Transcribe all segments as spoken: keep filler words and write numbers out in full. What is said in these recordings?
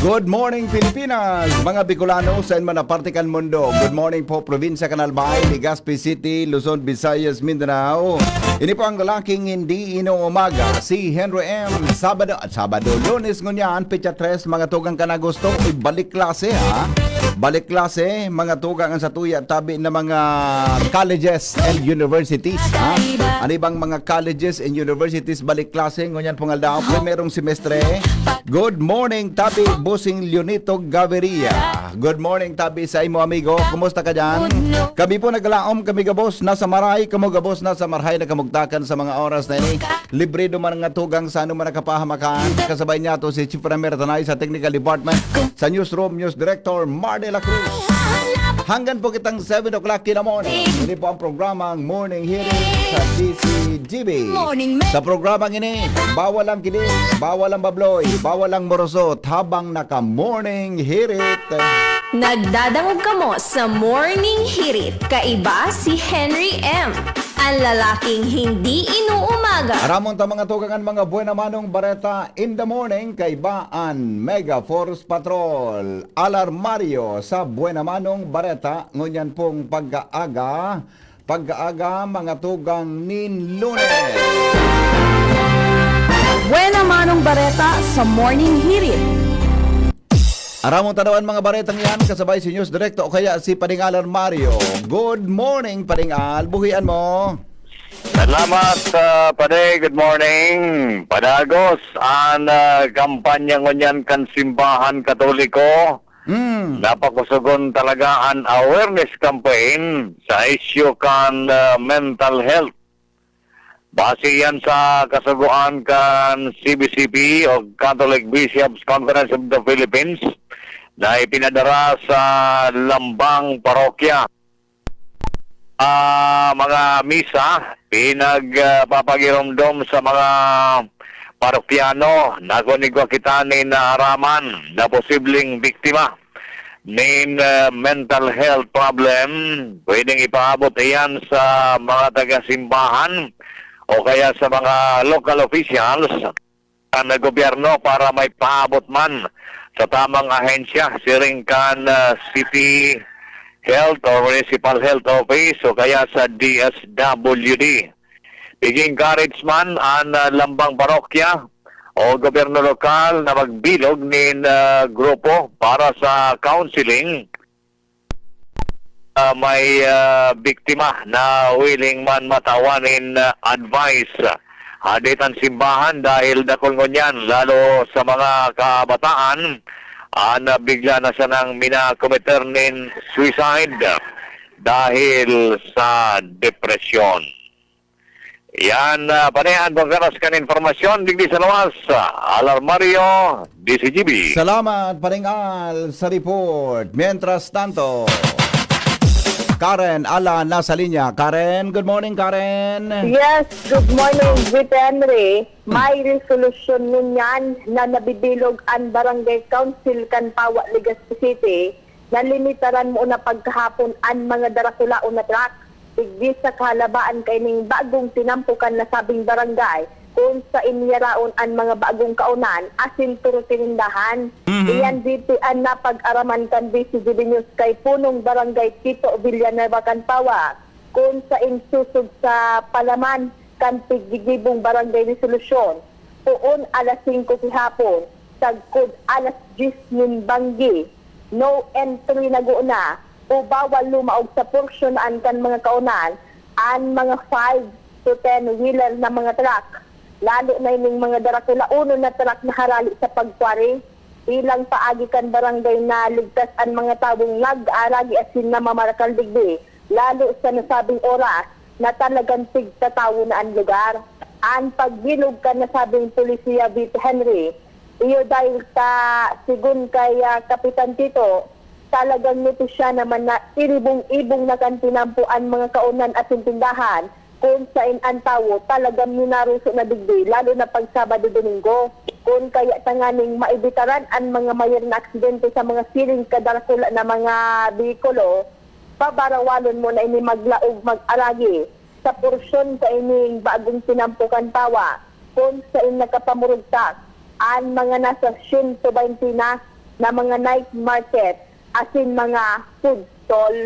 Good morning, Pilipinas! Mga Bicolano, saen man na parte kan mundo. Good morning po, Probinsya kan Albay, Legazpi City, Luzon, Visayas, Mindanao. Ini po ang lalaking hindi inuumaga, si Henry M. Sabado at Sabado, Lunes ngunyan, petsa tres, mga tugang kan Agosto, ibalik klase, ha? Balik klase, mga tugang, ang satuya tabi na mga colleges and universities, ha? Ano ibang mga colleges and universities balik klase ngunyan pong aldaw, primerong semestre? Good morning, tabi, Bossing Leonito Gaviria. Good morning, tabi, sa imo, amigo. Kumusta ka dyan? Kami po naglaom, kami gabos nasa maray, kamo gabos nasa marhay na kamugtakan sa mga oras na ini. Libre duman nga tugang sa anuman na kapahamakan. Kasabay niya to si Chief Ramer Tanay sa Technical Department, sa Newsroom, News Director Mar de la Cruz. Hanggang po kitang seven o'clock in the morning. Ini po ang programang Morning Hirit sa D C G B. Morning, me- Sa programang ini, bawal ang kilig, bawal ang babloy, bawal ang morosot habang naka-Morning Hirit. Nagdadangog kamo sa Morning Hirit. Kaiba si Henry M, ang lalaking hindi inuumaga. Aramon ta, mga tugang, an mga buena manong bareta in the morning, kaiba an Mega Force Patrol. Alarmario sa buena manong bareta, ngunyan pong pagkaaga, pagkaaga, mga tugang, nin Lunes. Buena manong bareta sa Morning Hirit. Aramon ta daw an mga baretang yan, kasabay si News Director o kaya si Pading Al Armario. Good morning, Pading Al. Buhian mo. Salamat, ah, Pade. Good morning. Padagos, an, ah, kampanya ngunyan kan Simbahan Katoliko. Hmm. Napakusogon talaga an awareness campaign sa isyu kan, ah, mental health. Base yan sa kasugoan kan C B C P o Catholic Bishops' Conference of the Philippines na ipinadara sa lambang parokya. Ah, mga misa, pinagpapagiromdom sa mga parokyano na kun igwa kita nin naaraman na posibleng biktima nin, ah, mental health problem, pwedeng ipaabot iyan sa mga taga-simbahan o kaya sa mga local officials kan gobyerno para maipaabot man sa tamang ahensya, siring kan, ah, City Health or Municipal Health Office o kaya sa D S W D. Pig-encourage man an, ah, lambang parokya o gobyerno lokal na magbilog nin, ah, grupo para sa counseling, ah, may, ah, biktima na willing man matawan nin, ah, advice. Hadi tan simbahan dahil dakul ngunyan, lalo sa mga kabataan, an, ah, bigla na sanang minakometer nin suicide dahil sa depresyon. Yan, ah, Pade, an pagkaras kan impormasyon digdi sa luwas, ah, Alarmario, D C G B. Salamat, Paring Al, sa report. Mientras tanto, Karen, ala, nasa linya. Karen, good morning, Karen. Yes, good morning, Jeep Henry. May resolusyon ngunyan na nabibilog an Barangay Council kan Pawa, Legazpi City, nalimitaran mo na pagkahapon an mga darakulaon na truck digdi sa kahalabaan kaining bagong tinampo kan nasabing barangay, kun saen yaraon an mga bagong kaonan asin turo tinindahan. Mhm. Iyan diti an napag-araman kan D C G B News kay punong barangay Tito Villanueva kan Pawa, kun saen sosog sa palaman kan tigigibong barangay resolusyon, poon alas singko gihapon, sagkod alas dyes nin banggi, no entry na guna o bawal lumaog sa porsyonan kan mga kaonan an mga five to ten wheeler na mga truck, lalo na ining mga darakulaonon na truck na harali sa pagkwari. Bilang paagi kan barangay, naligtas an mga tawong nag-aaragi asin namamarkal digdi, lalo sa nasabing oras na talagang tigtatawo na an lugar. An pagbilog kan nasabing polisiya, Vice Henry, iyo dahil ta, sigon kay, ah, Kapitan Tito, talagang notisya naman na iribong-ibong na kan tinampo an mga kaonan asin tindahan kun saen an tawo talagang minaruso na digdi, lalo na pag Sabado, Domingo. Kun kaya tanganing maibitaran an mga mayor na aksidente sa mga siring kadakula na mga behikulo, pabarawalon mo na ini maglaog mag-aragi sa porsyon sa ining bagong tinampo kan tawa, kun saen nakapamurugtak an mga nasa siyento baynte na, na mga night market asin mga food stall.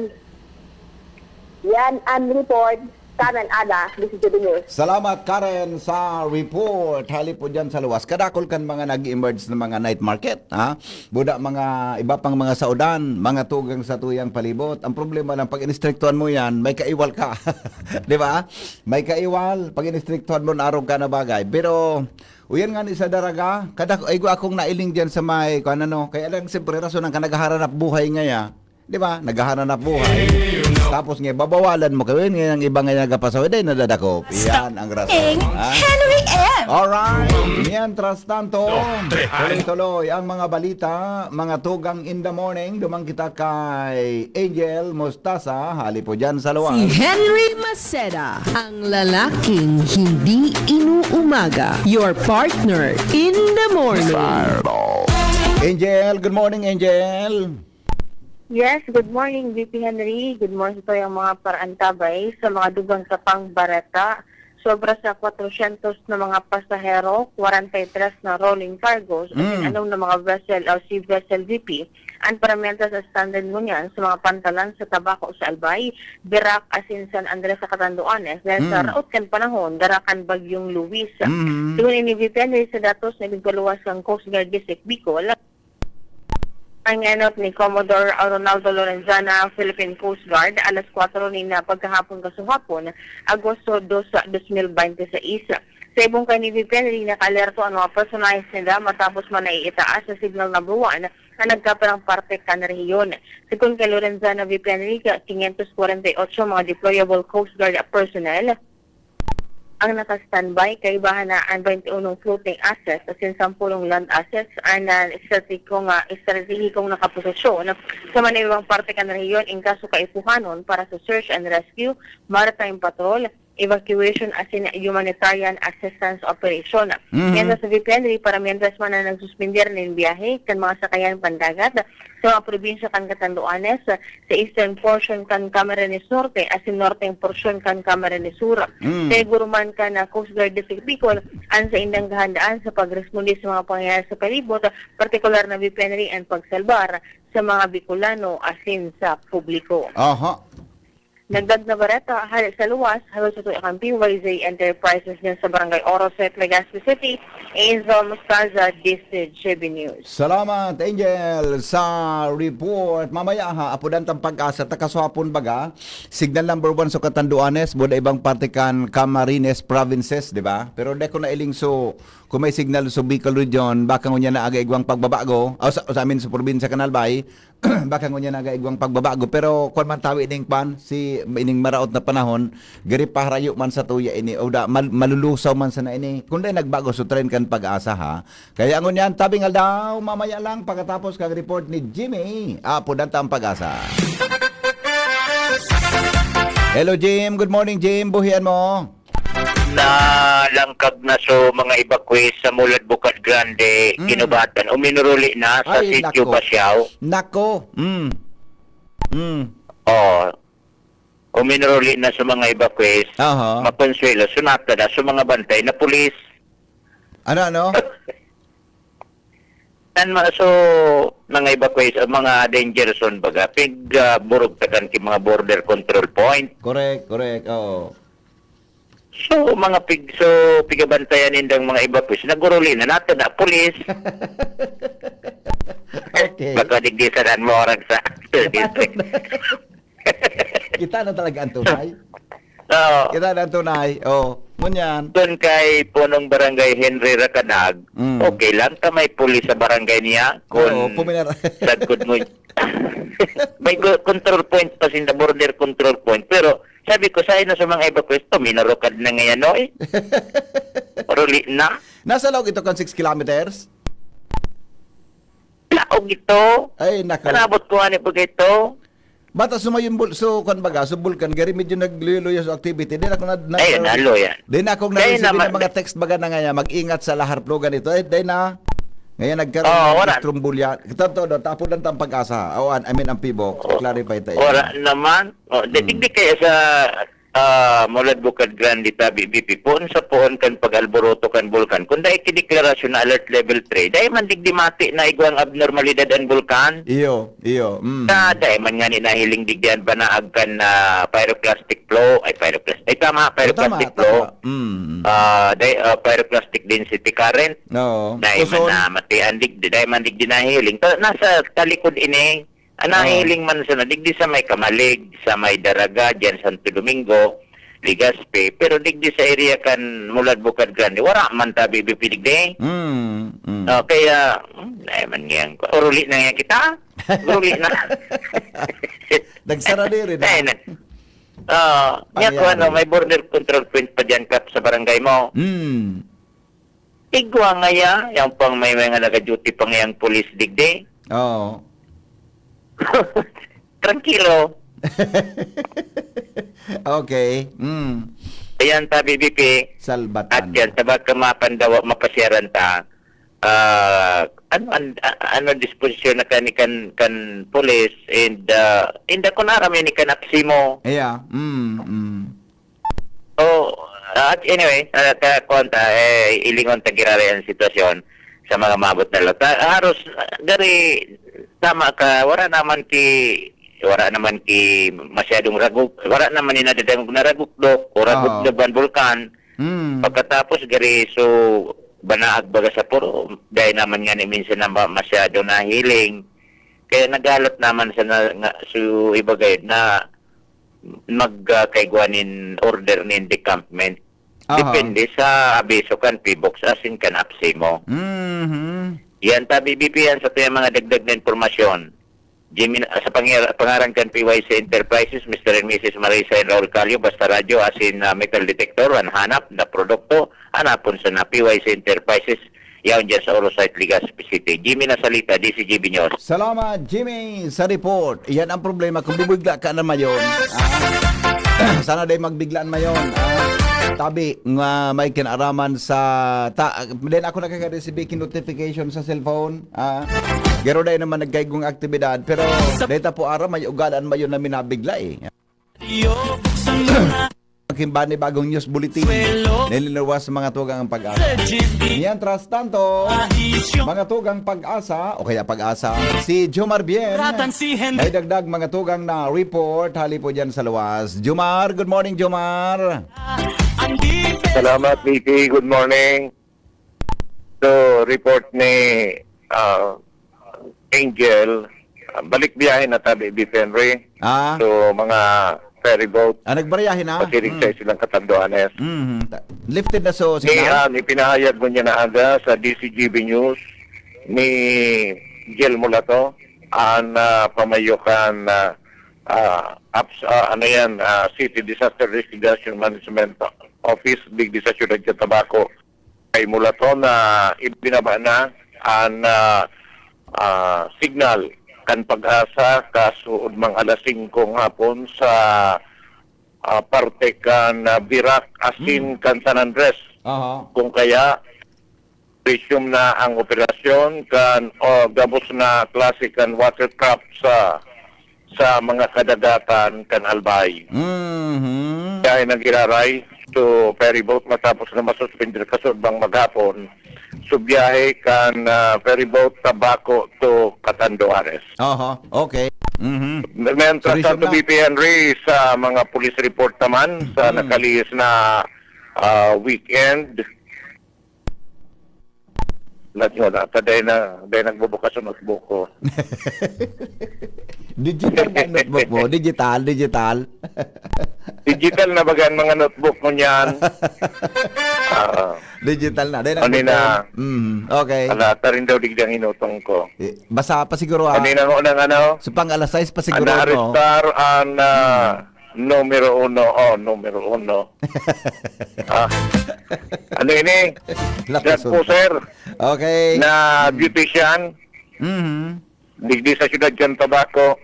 Yan ang report, Karen Ada, Disidio News. Salamat, Karen, sa report. Hali po dyan sa luwas. Kadakol kan mga nag-emerge na mga night market, ha? Buda mga iba pang mga saudan, mga tugang sa tuyang palibot. Ang problema lang, pag inistriktuhan mo yan, may kaiwal ka. Di ba? May kaiwal, pag inistriktuhan mo, naarog ka na bagay. Pero, uyan nga ni sa daraga, kada, ay, akong nailing dyan sa may, kung ano, kaya lang, siyempre, rason ang kanagaharanap buhay ngaya. Di ba? Naghahanap buhay. Tapos nga, babawalan mo kami. Ngayon, ang iba nga nagkapasaway, dahil nadadakop. Yan ang rason. Ing Ha? Henry M. Alright. Mientras tanto, tuloy-tuloy ang mga balita, mga tugang in the morning. Duman kita kay Angel Mostasa. Hali po dyan sa Si luwas. Henry Maceda, ang lalaking hindi inuumaga. Your partner in the morning. Angel, good morning, Angel. Yes, good morning, V P Henry. Good morning sa tuyang mga paraantabay sa mga dugang sa pangbareta. Sobra sa kwatrosyentos na mga pasahero, kwarenta y tres na rolling cargos, asin Mm. anom na mga vessel o sea vessel, V P, an paramiyenta sa standard ngunyan sa mga pantalan sa Tabaco sa Albay, Virac, asin San Andres sa Catanduanes, dahil sa Mm. raot kan panahon, dara kan Bagyong Luis. Mhm. Sigon ini, V P Henry, sa datos na ipigpaluwas kan Coast Guard District Bicol, An enot ni Commodore Ronaldo Lorenzana, Philippine Coast Guard, alas kwatro nin pagkahapon kasuhapon, Agosto dos, dos mil bente seis. Sa ibong kaini, V P Henry, nakaalerto an mga personahe ninda matapos man na iitaas sa Signal Number One na nagkaparang parte kan rehiyon. Sigon kay Lorenzana, V P Henry, quinientos kwarenta y ocho mga deployable Coast Guard personnel ang naka-standby, kaibahan na an baynte unong floating assets asin sampolong land assets an, ah, estratehikong, ah, estratehikong nakaposisyon sa mga ibang parte kan rehiyon in kaso kaipuhanon para sa search and rescue, maritime patrol, evacuation asin humanitarian assistance operation. Mhm. Mientras sa V P N, para mientras man na nagsuspender nin biyahe kan mga sakayan pandagat, sa mga probinsya kan Catanduanes, sa eastern portion kan Camarines Norte asin norteng porsyon kan Camarines Sur. Mm. Kaiguro man kan Coast Guard District Bicol an saindang kahandaan sa pagresponde sa mga pangyayari sa palibot, partikular na V P N rin ang pagsalbar sa mga Bicolano asin sa publiko. Aha. Dagdag na bareta, hale sa luwas, halo sa tuya kan P Y Z Enterprises niyan sa Barangay Oro Set, Legazpi City, Angel Mostaza, District G B News. Salamat, Angel, sa report. Mamaya ha, apudan tang pag-asa, takaswapon baga, signal number one sa Catanduanes, buda ibang parte kan Camarines Provinces, di ba? Pero di ko na iling so, kung may signal sa Bicol Region, baka ngunyan na aga igwang pagbabago, o sa, sa amin sa probinsya kan Albay, baka ngunyan na aga igwang pagbabago, pero kwan man tawi ning kwan, si ining maraot na panahon, gari paharayo man sa tuya ini, o da, mal-, malulusaw man sana ini. Kung dai nagbago, so trend kan pag-asa, ha. Kaya ngunyan, tabing aldaw, mamaya lang, pagkatapos kang report ni Jimmy, apo dan taong pag-asa. Hello, Jim. Good morning, Jim. Buhian mo. Nalangkag na so mga evacuees sa Mulad Bukad Grande, Mm. Guinobatan. Uminuruli na sa Ay, Sitio nako. Pasiao. Nako. Mm. Mm. Oh. Uminuruli na sa mga evacuees. Aha. Makonsuelo, sunata na sa mga bantay na pulis. Ano, ano? Tan ma-, so, mga evacuees, ang mga danger zone baga, pig, ah, burugtakan ki mga border control point. Correct, correct, oo. So, mga pig-, so, pigabantayan nindang mga evacuees, naguruli na nato na pulis. Okay. Baka digdi sa dan mo orang sa Kita na talaga ang tunay. Oo. Kita na ang tunay. Oh, ngunyan. Doon kay punong barangay Henry Racadag, Mm. okay lang ka may pulis sa barangay niya kung Oo, puminar- sagkod mo. May go-, control point pa sinda, border control point. Pero sabi ko, sa ino sa mga evacuees to, minarukad na ngayon, no, eh. Ruli na. Nasa laog ito kan six kilometers? Laog ito. Ay, nako. Karabot ko ani pag ito. Bata sumayon bul-, so, kwan baga, so bulkan, gari medyo nagluyo-luyo sa activity. Di na ako na, na, Ayun, nalo yan. Di na akong Dahil na-receive ng mga text baga na ngayon, mag-ingat sa lahar plogan ito. Eh, dahil na, ngayon nagkaroon Oo, ng wala. Strombolian. Ito, ito, ito, tapos lang tang pag-asa. O, an-, I mean, ang P BOC. Oo. Clarify tayo. Wala naman. Oh, di, Hmm. di kaya sa, ah, Mulad Bukad Grande, tabi, B P, poon sa poon kan pag-alboroto kan bulkan. Kung dai ki deklarasyon na alert level three, dai man digdi mati na igwang abnormalidad ang bulkan. Iyo, iyo. Mm. Sa dai man nga ni nahiling digdi an banaag kan, ah, pyroclastic flow, ay, pyroclastic, ay, tama, Oh, tama, pyroclastic flow. tama. Mm. Ah, dai, ah, pyroclastic density current. Oo. Dai man Uson. na matian digdi, dai man digdi nahiling. Ta-, nasa talikod ini. Ang Oo. nahihiling man sana, digdi sa may Camalig, sa may Daraga, diyan Santo Domingo, Legazpi, pero digdi sa area kan Mulad Bukad Grande, wala man tabi bipidigdi. Mm, mm. Ah, kaya, hmm, ay man yan. Uruli na nga kita. Uruli na. Nagsara diri na. Ay, na. Ah, Ano nga ko, ano, yan? may border control point pa diyan, Kap, sa barangay mo. Mm. Igwa ngaya, yan pang may mga naka-duty pa ngayang pulis digdi. Oo. Tranquilo. Okay. Mm. Ayan, tabi, B P. Salbatan. At yan, sa baka mapandawa, mapasyaran ta, ah, ano, an-, a-, ano disposisyon na kani kan, kan pulis and, ah, inda ko na aram ini kan aksi mo. Yeah. Mm, mm. Oh, at anyway, ah, ka, kuwan ta, eh, ilingon ta giraray ang sitwasyon sa mga maabot na lugar. Haros, ah, gari, tama ka, wala naman ki, wala naman ki masyadong ragok, wala naman ni nadadangog na ragukdok o Oo. ragukdok ang bulkan. Hmm. Pagkatapos, gari, so, banaag baga sa puro, dahil naman nga ni minsan na ma-, masyado nahiling. Kaya naghalat naman sa na, nga, so, iba gayud na mag, ah, kaigwa nin order nin decampment. Aha. Depende sa abiso kan P BOC asin kan aksi mo. Mhm. Yan, tabi, B P, yan sa tuyang mga dagdag na impormasyon. Jimmy, sa pangir-, pangaran kan P Y C Enterprises, Mister and Missus Marisa and Raul Calio, basta radyo, asin, ah, metal detector, an hanap na produkto, hanapon sa na P Y C Enterprises, yaon dyan sa Oro Site, Legazpi City. Jimmy Nasalita, D C G B News. Salamat, Jimmy, sa report. Yan ang problema kung bubigla ka na mayon. Ah, sana day magbiglaan mayon. Ah, tabi nga may kinaraman sa ta-, then ako nakaka-receive ki notification sa cellphone. Ah, garo day naman nagkaigong aktibidad, pero data po ara may ugalan mayon na minabigla eh. Kimbani bagong news bulletin. Nilinuwas sa mga tugang ang pag-asa. Mientras tanto, mga tugang pag-asa, o kaya pag-asa, si Jomar Bien. May dagdag mga tugang na report. Hali po dyan sa luwas. Jomar, good morning, Jomar. Salamat, B P. Good morning. So, report ni, ah, Angel, ah, balik biyahe na tabi, B P Henry. Ah. So, mga ferry boat, Ah, nagbayahe na? pasiring Hmm. sa silang Catanduanes. Mhm. Ta-, lifted na so Ni, signal? ah, ni pinahayag mo niya na aga sa D C G B News ni Gel Mulato, ang, ah, pamayo kan, ah, ah, aps-, ah, ano yan, ah, City Disaster Risk Reduction Management Office, digdi sa siyudad kan Tabaco. Kay Mulato na ibinaba na an, ah, ah, signal kan Pag-asa kasuodmang alas singko ng hapon sa, ah, parte kan, ah, Virac asin Hmm. kan San Andres. Aha. Kung kaya, resume na ang operasyon kan, o, gabos na klase kan watercraft sa sa mga kadagatan kan Albay. Mhm. Biyahe na giraray to ferry boat matapos na masuspender kasuodmang maghapon. So, biyahe kan, ah, ferry boat Tabaco to Catanduanes. Aha, okay. Mhm. Mientras Seryoso tanto, na. B P Henry, sa mga police report naman, sa Mhm. nakalihis na, ah, weekend, Nag-, wala pa, dahil na, dahil nagbubukas ang notebook ko. Digital na notebook mo? Digital, digital. Digital na baga ang mga notebook mo niyan? Ah. Digital na. Dahil Ano na? nagbubukas. Mm, okay. Ala, ta rin daw digdang inutong ko. Eh, basa pa siguro, ah. Kanina ko ng ano? Sa pang alas sais pa siguro, Ang no? na-arrestar ang, ah, Hmm. numero uno. Oh, numero uno. Ah. Ano ini? Lakas Drug pusher. Okay. Na Mm. beautician. Mhm. Digdi sa siyudad kan Tabaco.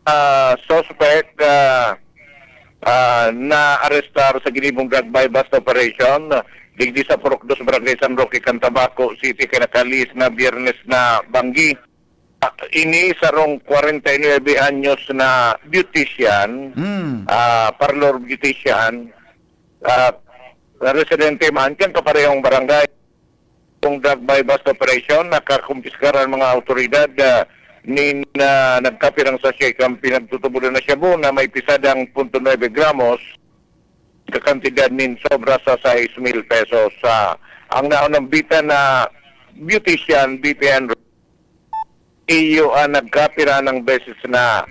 ah, suspek, ah, ah, naarestar sa ginibong drug buy-bust operation digdi sa Purok Dos, Barangay San Roque, Cantabaco City, kay nakalihis na Biyernes na banggi. Ah, ini sarong kwarenta y nuebe anyos na beautician, Hmm. ah, parlor beautician, ah, residente man kan kaparehong barangay. Kung drug buy-bust operation, nakakumpiskar an mga awtoridad, ah, nin, ah, nagkapirang sachet kan pinagtutubodan na shabu na may pisadang punto nuebe gramos, kakantidad nin sobra sa sais mil pesos. Sa ang naunambitan na beautician, B P N, iyo an nagkapira ng beses na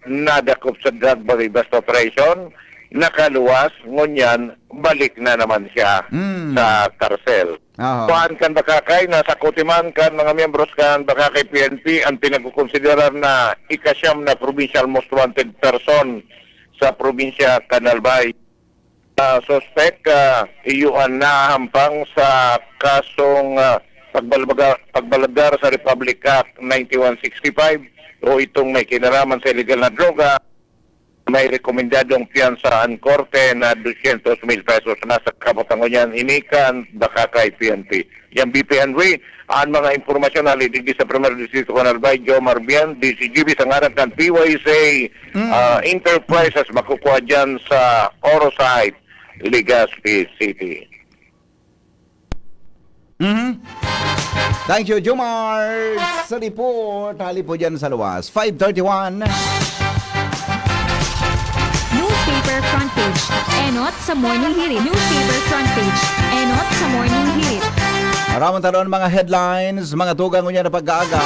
nadakop sa drug buy-bust operation, nakaluwas, ngunyan, balik na naman siya Hmm. sa karsel. Aha. Kuan kan Bakakay, nasakot man kan mga miyembros kan Bakakay P N P ang pinagkukonsiderar na ikasyam na provincial most wanted person sa probinsya kan Albay. Ah, suspek, ah, iyo an nahahampang sa kasong, ah, pagbalbaga-, pagbalagara sa Republic Act ninety-one sixty-five o itong may kinalaman sa iligal na droga. May rekomendadong piyansa an korte na dosyentos mil pesos. Nasa kamot na ngunyan ini kan Bakakay P N P. Yang B P N W, an mga impormasyon hali digdi sa Primer Distrito kan Albay, Jomar Bian, D Z G B, sa ngaran kan P Y S A, Mm. ah, Enterprises, makukuha dyan sa Orosite, Legazpi City. Mhm. Thank you, Jomar, sa report. Hali po dyan sa luwas. Five thirty-one. Newspaper front page. Enot sa Morning Hirit. Newspaper front page. Enot sa Morning Hirit. Maraming talon mga headlines, mga tugang ngunyan na pag-aaga.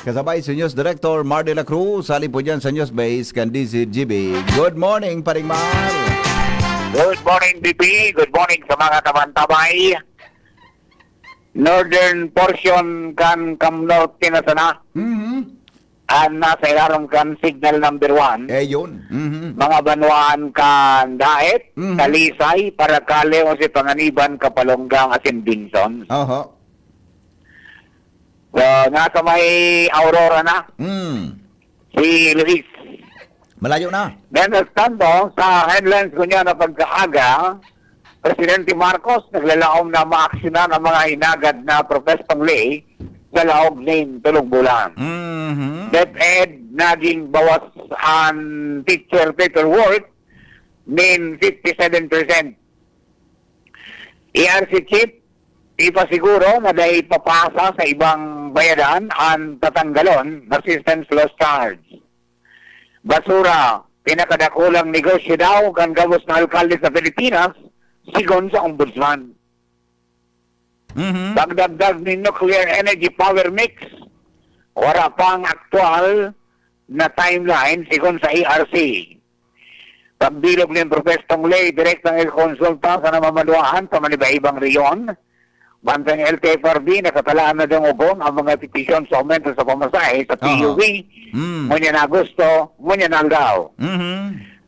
Kasabay si News Director Mar de la Cruz, hali po dyan sa News Base kan D Z G B. Good morning, Paring Mar. Good morning, B P. Good morning sa mga kamantabay. Northern portion kan Cam Norte na sana Mhm. an nasa ilarom kan signal number one. Eh, yun. Mhm. Mga banwaan kan Daet, Mhm. Talisay, Paracale, o si Panganiban, Kapalonggang, asin Binson. Oho. So, nasa may Aurora na Hmm. si Luis. Malayo na. Mientras tanto, sa headlines ko niya na pagkaaga, Presidente Marcos naglalaom na maaksyonan ang mga inagad na protestong ley sa laog nin tulong bulan. Mhm. DepEd naging bawas an teacher paperwork nin fifty-seven percent. E R C chief, ipasiguro na dai papasa sa ibang bayadan an tatanggalon na assistance loss charge. Basura, pinakadakulang negosyo daw kan gabos na alkalde sa Pilipinas, sigon sa ombudsman. Mhm. Pagdagdag ni nuclear energy power mix, wala pang aktual na timeline sigon sa E R C. Pagbilog nin propestong ley, direktang ikonsulta sa namamaluhaan sa manibaibang rehiyon. Bantang L T F R B, nakatalaan na dang ogon ang mga petisyon sa aumento sa pamasahe sa Aha. P U V. Mm. Ngunyan na Agosto, ngunyan na aldaw. Mhm.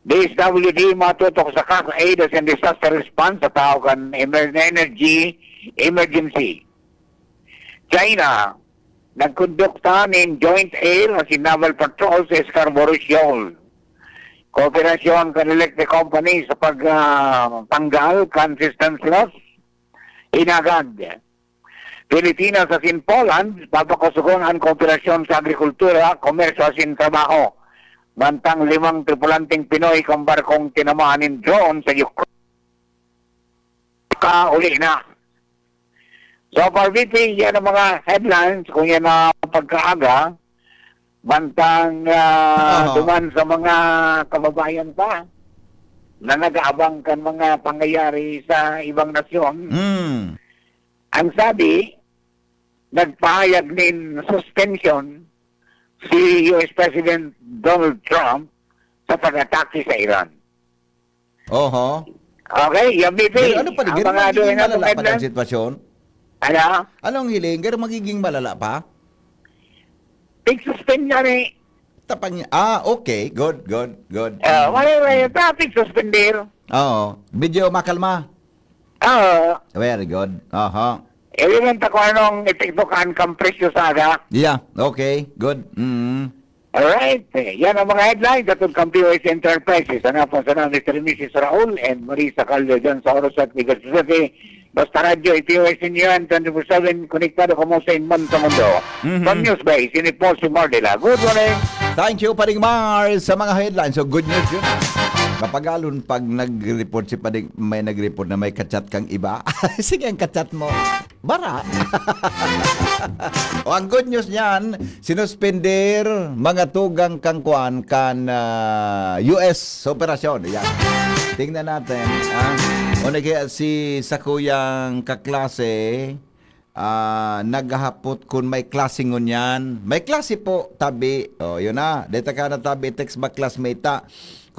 D S W D matutok sa CASAID asin disaster response sa tao kan emer-, energy emergency. China, nagkondukta nin joint air asin naval patrol sa Scarborough Shoal. Kooperasyon kan electric company sa pag, ah, tanggal kan assistance loss, inagad. Pilipinas asin Poland, papakosogon an kooperasyon sa agrikultura, komersyo asin trabaho. Mantang limang tripulanteng Pinoy kan barkong tinamaan nin drone sa Ukraine, kauli na. So, for V P, yan ang mga headlines, kung yan ang pagkaaga, mantang, ah, Aha. duman sa mga kababayan pa na nag-aabang kan mga pangyayari sa ibang nasyon. Hmm. Ang sabi, nagpahayag nin suspension si U S President Donald Trump sa pag-atake sa Iran. Oho. Okay, yan, V P. Pero ano pa, Ang pero mga magiging doon na malala pa ang headline. Sitwasyon? Ano? Anong hiling? Pero magiging malala pa? Pag-suspend na ni. Tapang niya. Ah, okay. Good, good, good. Ah, Mm. wala, wala yung traffic, suspender. Oo. Medyo makalma. Oo. Very good. Aha. Ewan ta kung anong epekto kan kan presyo sa aga. Yeah, okay. Good. Mm. Alright, eh, yan ang mga headlines. Atod kang P O S Enterprises, ang apon sana Mister and Missus Raul and Marisa Caldo dyan sa Orosat, Legazpi City. Basta Radyo, i-P O S ninyo yan, twenty-four seven, konektado kamo sa inman sa mundo. Mhm. From News Base, init po si Mardela. Good morning. Thank you, Paring Mar, sa mga headlines. So, good news yun. Mapagalon pag nag-report si Paring, may nag-report na may kachat kang iba. Sige, ang kachat mo. Bara. O, ang good news niyan, sinuspender mga tugang kang kuan kan ah, U S operasyon. Yan. Tingnan natin. Ah. O na kaya si sakuyang kaklase, ah, naghahapot kung may klase ngunyan. May klase po, tabi. O, yun na. Deta ka na tabi, text back classmate ta.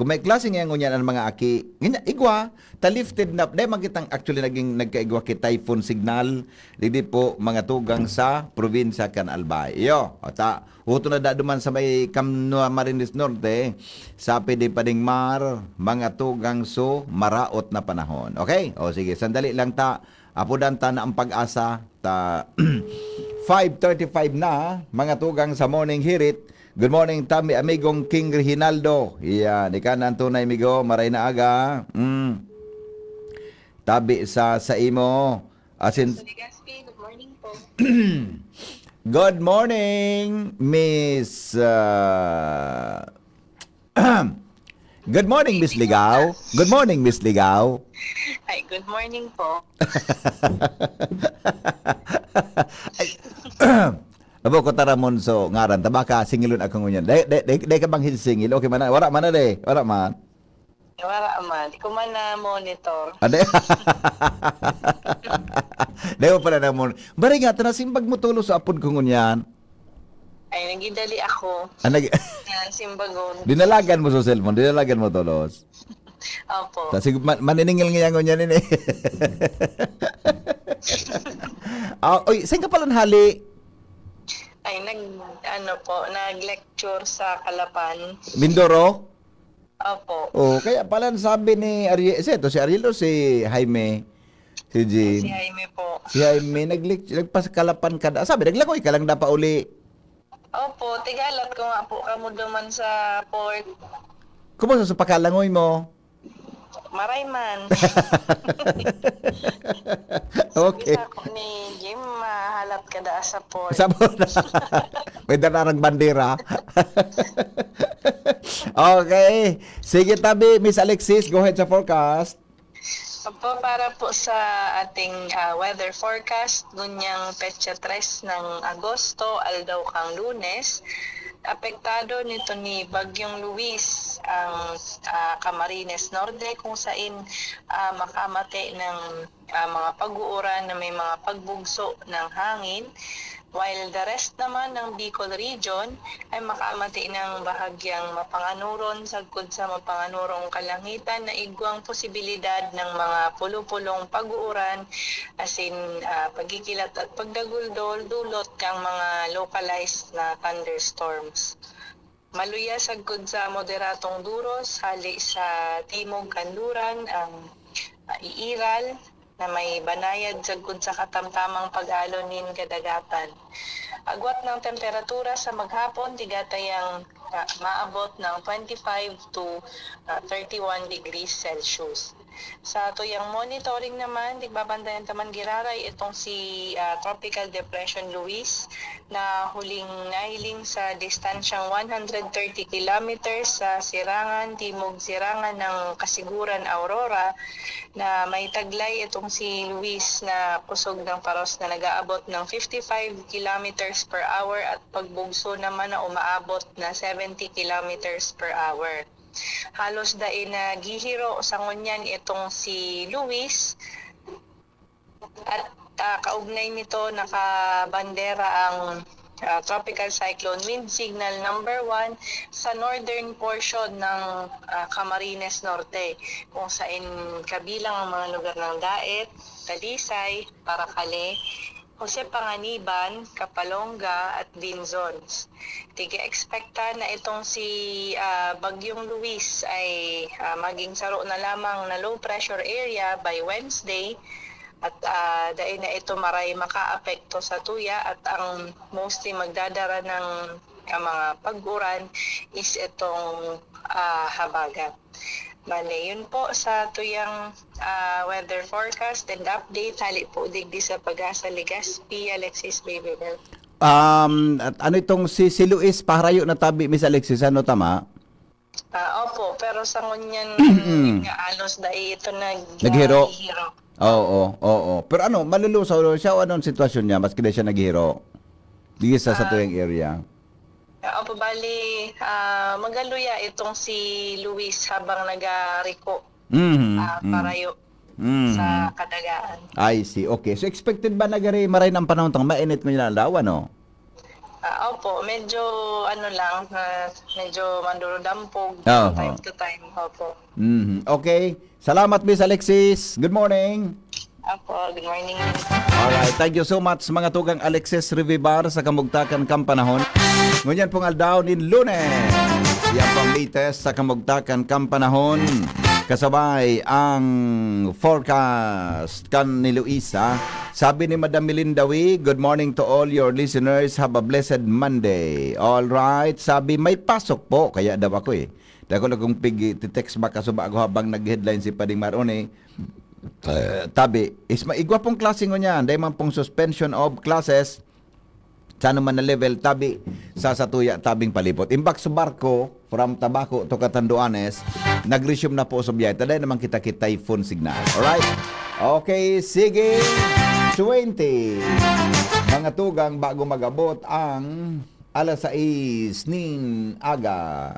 Kung may klase nga ngunyan ang mga aki, ngunyan, igwa, ta lifted na, dahil man kitang actually naging nagkaigwa ki typhoon signal, didi po mga tugang sa probinsya kan Albay. Iyo, o ta, uto na dado man sa may Camarines Norte, sa pwede pa ding mar, mga tugang so maraot na panahon. Okay? O sige, sandali lang ta, apudan ta na ang pag-asa, ta five thirty-five na, mga tugang sa Morning Hirit. Good morning, tabi amigong King Reginaldo. Iyan, ika na ang tunay, amigo. Maray na aga. Mm. Tabi sa, sa imo. Asin, Sa Legazpi, good morning po. Good morning, Miss uh, Good morning, Miss Ligaw. Good morning, Miss Ligaw. Ay, good morning po. Ay, Abo ko taramon so ngaran ta baka singilon ako ngunyan. Dai dai dai dai ka bang singil? Okay man na. Wala man na de. Wala man. Wala man. Di ko man na-monitor. Ade. Dai mo pala na mo. Bari nga ta nasimbag mo tulos sa apod ko ngunyan. Ay, nagidali ako Ah, nag- na simbagon. Dinalagan mo sa cellphone, dinalagan mo tulos. Opo. Tapos man, maniningil nga ngunyan ini. Ah, oy, saan ka pala nahali? Ay, nag, ano po, nag-lecture sa Calapan. Mindoro? Opo. Oh, kaya pala sabi ni Ariel, si, ito si Ariel o si Jaime? Si Jean. Si Jaime po. Si Jaime, nag-, nagpasakalapan ka. Sabi, naglangoy ka lang na pauli. Opo, tigalat ko nga po kamo duman sa port. Kumusta sa pakalangoy mo? Maray man. Okay. Bisa ko ni Jim, mahalat ka da sa port. Sa May dararang bandera. Okay. Sige, tabi, Miss Alexis, go ahead sa forecast. Opo, para po sa ating ah, weather forecast, ngunyang petsa tres ng Agosto, aldaw kang Lunes, apektado nito ni Bagyong Luis ang ah, Camarines Norte, kung sain ah, makamate ng ah, mga pag-uuran na may mga pagbugso ng hangin, while the rest naman ng Bicol Region ay makamate ng bahagyang mapanganuron sagkod sa mapanganurong kalangitan na igwang posibilidad ng mga pulo-pulong pag-uuran, asin ah, pagkikilat at pagdaguldol dulot kang mga localized na thunderstorms. Maluya sagkod sa moderatong duros hali sa timog kanluran ang ah, iiral na may banayad sagkod sa katamtamang pag-alo nin kadagatan. Agwat ng temperatura sa maghapon, tigatayang ah, maabot ng twenty-five to ah, thirty-one degrees Celsius. Sa tuyang monitoring naman, tigbabantayan ta man giraray itong si ah, Tropical Depression Luis na huling nahiling sa distansyang one hundred thirty kilometers sa sirangan, timog sirangan ng Kasiguran, Aurora, na may taglay itong si Luis na kusog ng paros na nag-aabot ng fifty-five kilometers per hour at pagbugso naman na umaabot na seventy kilometers per hour. Halos dai naghihiro sa ngunyan itong si Luis at ah, kaugnay nito nakabandera ang ah, Tropical Cyclone Wind Signal number one sa northern portion ng ah, Camarines Norte, kung saan kabilang ang mga lugar ng Daet, Talisay, Paracale, Jose Panganiban, Capalonga at Binzon. Tiga-ekspekta na itong si ah, Bagyong Luis ay ah, maging saro na lamang na low pressure area by Wednesday at ah, dai na ito maray makaapekto sa tuya at ang mostly magdadara ng ang mga pag-uran is itong, ah, habagat. Bale, yun po sa tuyang, ah, weather forecast and update, hali po digdi sa Pag-asa Legazpi, Alexis Baby Bell. Um, at ano itong si, si Luis, paharayo na tabi, Miss Alexis, ano, tama? Ah, opo, pero sa ngunyan nga alos dai ito nag-, Naghiro? naghihiro. Oo, oo. Pero ano, malulusaw daw siya o anong sitwasyon niya maski na siya naghihiro? Di sa, sa Ah. tuyang area. Ah, opo, bali, ah, magaluya itong si Luis habang nagariko, Mhm, ah, mhm. parayo Mhm. sa kadagaan. I see. Okay. So, expected ba na gari maray ng panahon tang mainit mo yung aldaw, ano? Ah, opo, medyo ano lang, ah, medyo mandurudampog from Aha. time to time. Opo. Mhm. Okay. Salamat, Miss Alexis. Good morning. Opo, good morning. Alright. Thank you so much, mga tugang Alexis Revivar sa Kamugtakan kan Panahon. Ngunyan pong aldaw nin Lunes. Yan pang latest sa Kamugtakan kan Panahon. Kasabay ang forecast kan ni Luisa. Sabi ni Madam Melinda Wee, "Good morning to all your listeners. Have a blessed Monday." All right. Sabi, "May pasok po." Kaya daw ako eh. Dako na kong pig-, ti-text back kaso bago habang nag-headline si Pading Mar Oni. Eh, tabi, is maigwa pong klase ngunyan. Dahil man pong suspension of classes, sa anuman na level, tabi sa satuya, tabing palibot. Imbak sa barko, from Tabaco to Catanduanes, nag-resume na po sa biyahe. Taday naman kita ki typhoon signal. Alright? Okay, sige. Twenty. Mga tugang bago mag-abot ang alas sais nin aga.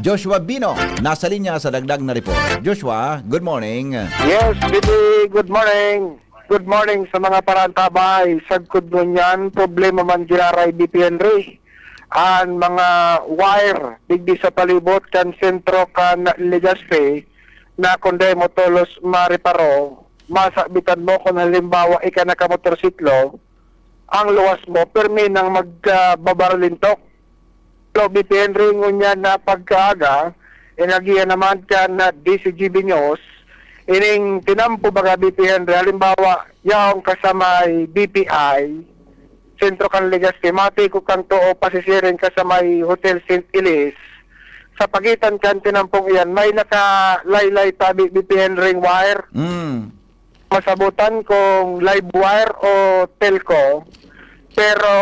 Joshua Bino, nasa linya sa dagdag na report. Joshua, good morning. Yes, Bibi, good morning. Good morning sa mga parantabay. Sagkod ngunyan, problema man giraray, B P Henry. An mga wire digdi sa palibot kan sentro kan Legazpi na kun dai mo tolos mareparo, masabitan mo kun halimbawa ika nakamotorsiklo, ang luwas mo, pirmi nang mag, ah, babarlintok. Lo, B P Henry, ngunyan na pagkaaga, inagihan naman kan, ah, D C G B News, ining tinampo baga, B P Henry, halimbawa, yaon ka sa may B P I, sentro kan Legazpi, matikok kang too, pasisiring ka sa may Hotel Saint Elias, sa pagitan kan tinampong iyan, may nakalaylay tabi, B P Henry, wire. Mm. Masabutan kung live wire o telco, pero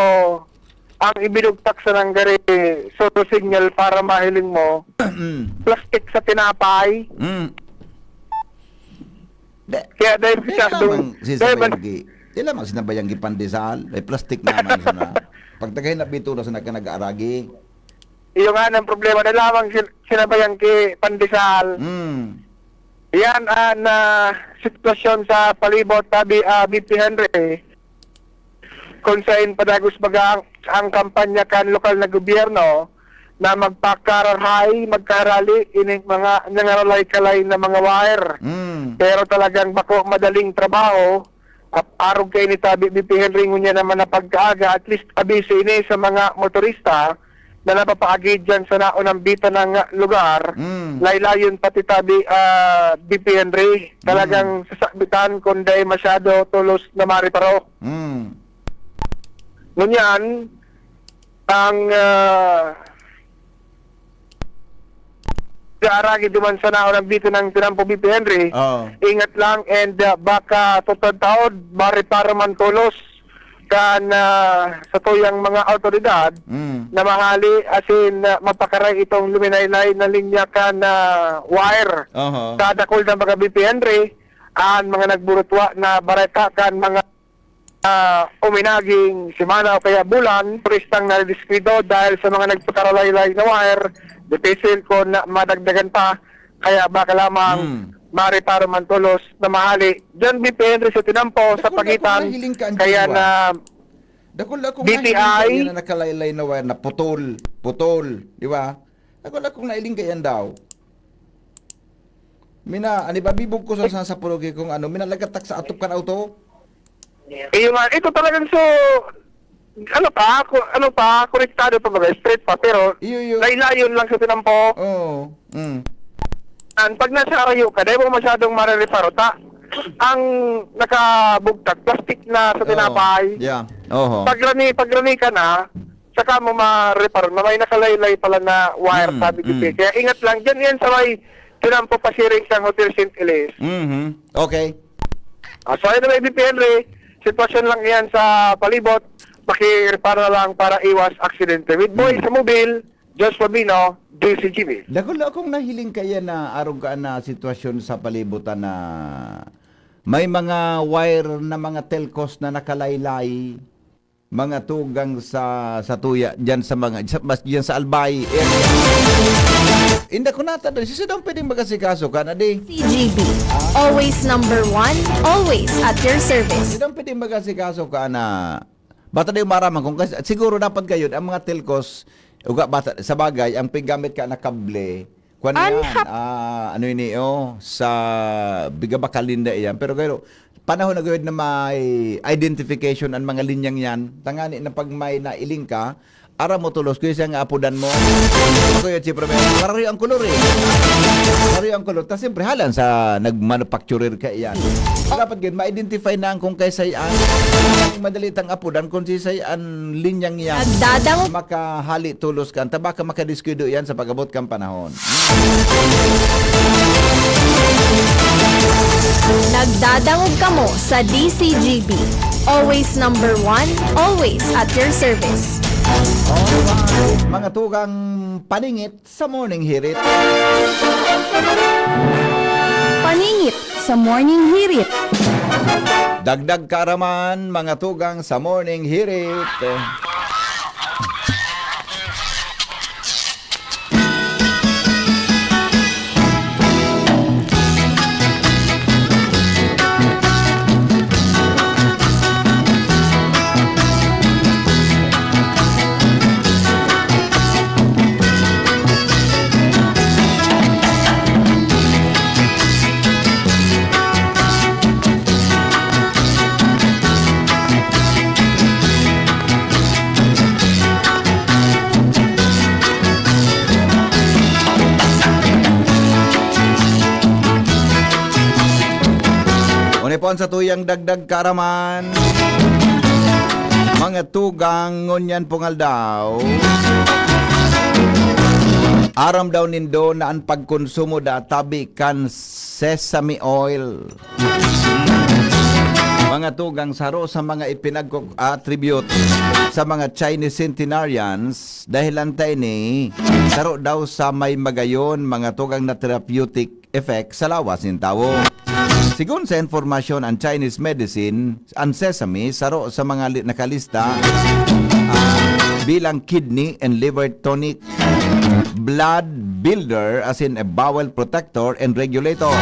ang ibinugtak sa nanggari, solo signal para mahiling mo, Mm. plastik sa tinapay. Mm. De-, Kaya dahil de masyadong, lamang si dahil Sabayang mas gi-, di lamang sinabayang gipandesal, may plastik naman sana. Pag tagay na bito na sana ka nag-aaragi. Iyo nga ang problema na lamang sin-, sinabayang ki pandesal. Mm. Yan ang, ah, sitwasyon sa palibot, tabi, ah, B P Henry, kung sain padagos baga ang, ang kampanya kan lokal na gobyerno na magpakarahay, magkarali ining mga nangaralay-kalay na mga wire. Mm. Pero talagang bako madaling trabaho, ap-, arog kaini tabi, B P Henry, ngunyan naman na pagkaaga, at least abiso ini sa mga motorista na napapaagi diyan sa naunambitan ng lugar, Mm. laylayon pati tabi, ah, B P Henry. Talagang Mm. sasabitan kung dai masyado tolos na mareparo. Mm. Ngunyan, ang, ah, gaaragi duman sa naunambitan ng tinampo, B P Henry. Oo. Ingat lang and, ah, baka tutad taod, mareparo man tolos kan, ah, sa tuyang mga awtoridad Mm. na mahali, asin, ah, mapakaray itong luminaylay na linya kan, ah, wire. Oho. Sa dakul na mga B P Henry, an mga nagburutwa na bareta kan mga, ah, uminaging semana o kaya bulan, turistang nadidiskuido dahil sa mga nagpakaralaylay na wire, dipisil kon madagdagan pa. Kaya baka lamang Mm. mareparo man tolos na mahali. Diyan, B P Henry, sa tinampo, sa Dakul na pagitan, kung nahiling ka, kaya Antigua. na Dakul na kung B P I. nahiling ka, yan na nakalaylay na wire na putol, putol, di ba? Dakul na kung nailing ka yan daw. Mina, ani ba, bibog ko sa, sa, sa purugi kung ano, mina, lagatak sa atop kan auto. Iyo nga, ito talagang so, ano pa, ku-, ano pa, konektado pa baga, straight pa, pero Iyo, iyo. laylayon lang sa tinampo. Oo. Mm. An, pag nasa arayo ka, dahil mo masyadong marereparo, ta, ang nakabugtak, plastic na sa Oo. tinapay. Yeah. Oho. Pagrami, pagrami ka na, saka mo ma-reparo na may nakalaylay pala na wire Mm, sa B T P. mm. Kaya ingat lang, dyan yan sa may tinampo pasiring sa Hotel Saint Elias. Mhm. Okay. Ah, so anyway, B P Henry, sitwasyon lang yan sa palibot. Pakireparo lang para iwas aksidente. With Boy Mm. sa Mobil, Josh Fabino, D C G B. Dakul na akong nahiling kaya na arog ka na sitwasyon sa palibutan na may mga wire na mga telcos na nakalaylay, mga tugang sa, sa tuya, dyan sa mga, sa, mas, dyan sa Albay area. Inda ko nata doon, sisi daw pwedeng mag-asikaso ka na di? C G B, always number one, always at your service. Sisi daw pwedeng mag-asikaso ka na, bata na yung maraman kung kas-, siguro dapat kayo, ang mga telcos, uga bata, sa bagay, ang paggamit ka na kable, kwan An yan, hap- ah, ano ini, oh, sa bigabakal ninda iyan. Pero kayo, panahon na gayod na may identification ang mga linyang yan, tangani na pag may nailing ka, aram mo tulos, kaya siya nga apodan mo. Kuya, siyempre, may, karariyo ang kolor eh. Karariyo ang kolor. Tapos siyempre, halan sa nagmanufacturer ka iyan. Dapat gayod, ma-identify na ang kung kaysay an. Madali tang apodan kung sisay an linyang yan. Nagdadang- Makahali tulos ka. Tabaka makadiskuido yan sa pag-abot kang panahon. Nagdadangog kamo sa D C G B. Always number one, always at your service. Alright. Mga tugang paningit sa Morning Hirit. Paningit sa Morning Hirit. Dagdag kaaraman, mga tugang sa Morning Hirit. Unipon sa tuyang dagdag kaaraman, mga tugang ngunyan pong aldaw, aram daw nindo na an pagkonsumo da tabi kan sesame oil. Mga tugang, saro sa mga ipinag-attribute sa mga Chinese centenarians, dahil lang tayo ni saro daw sa may magayon, mga tugang na therapeutic effect sa lawas nin tawo. Sigon sa impormasyon, ang Chinese medicine, ang sesame, saro sa mga li-, nakalista, ah, bilang kidney and liver tonic, blood builder, as in a bowel protector and regulator.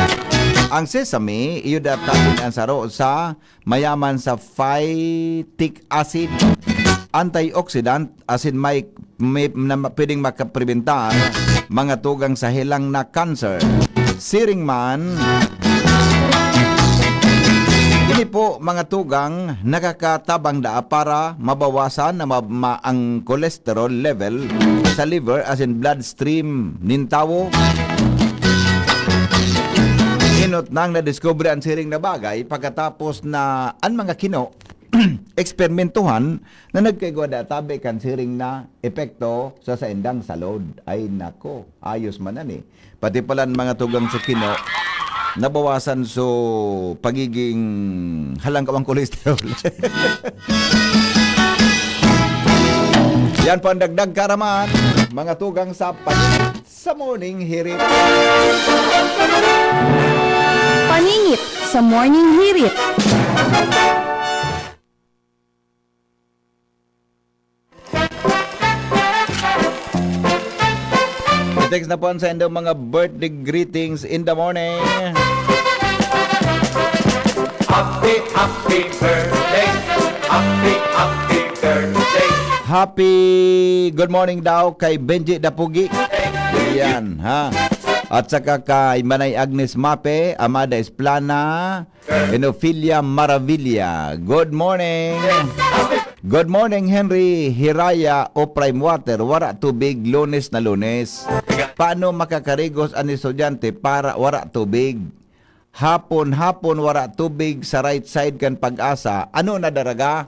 Ang sesame, iyo dapat ang saro sa mayaman sa phytic acid, antioxidant, as in may, may na, pwedeng makaprebentar mga tugang sa helang na cancer. Siring man, ini po, mga tugang, nakakatabang daa para mabawasan na ma-, ma-, ang cholesterol level sa liver, as in bloodstream nin tawo. Inot nang nadiskubre ang siring na bagay pagkatapos na an mga kino eksperimentohan na nagkaigwa da tabi kan siring na epekto sa saindang salud. Ay nako, ayos man ani. Pati pala ang mga tugang sa kino, nabawasan so pagiging halangkawang kolesterol. Yan po ang dagdag kaaraman, mga tugang sa pag- sa Morning Hirit. Paningit sa Morning Hirit. I-text na po ang sa inyong mga birthday greetings in the morning. Happy, happy birthday. Happy, happy birthday. Happy good morning daw kay Benji Dapugi. Yan, ha? At saka kay Manay Agnes Mape, Amada Esplana, Enofilia Maravilla. Good morning. Good morning, Henry Hiraya o Prime Water. Wara tubig, Lunes na Lunes. Paano makakarigos an estudyante para wara tubig? Hapon-hapon wara tubig sa right side kan Pag-asa. Ano na daraga?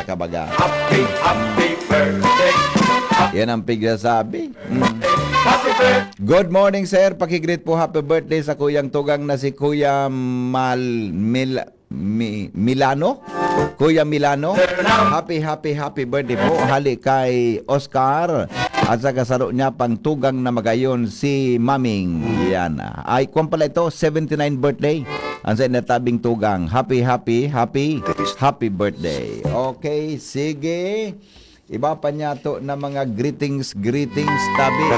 Kabaga. Happy, happy birthday. Yan ang pigsasabi. Mm. Happy birthday. Good morning, sir. Pakigreet po, happy birthday sa kuyang tugang na si Kuya Mal-, Mil-, Mi-, Milano. Kuya Milano, happy, happy, happy birthday po. Hali kay Oscar at sa kasaro niya pang tugang na magayon si Maming. Yan. Ay, kwan pala ito, seventy-nine birthday. Ang sa natabing tugang. Happy, happy, happy, happy birthday. Okay, sige. Iba pa niya to na mga greetings, greetings, tabi.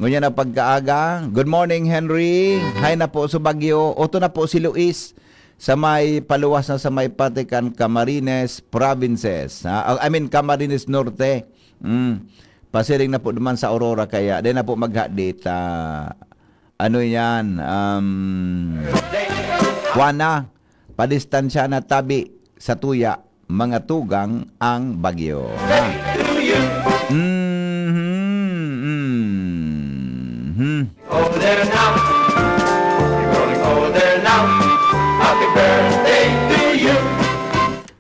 Ngunyan na pagkaaga. Good morning, Henry. Hi na po sa Baguio. Oto na po si Luis sa may paluwas na sa may Patikan, Camarines Provinces. Ha? Oh, I mean, Camarines Norte. Mm. Pasiring na po naman sa Aurora, kaya di na po maghadit. Ah, ano yan? Um, kuwan na, padistansya na tabi sa tuya, mga tugang ang bagyo. Ha? Mhm, mhm. Older now. You're growing older now. Happy birthday to you.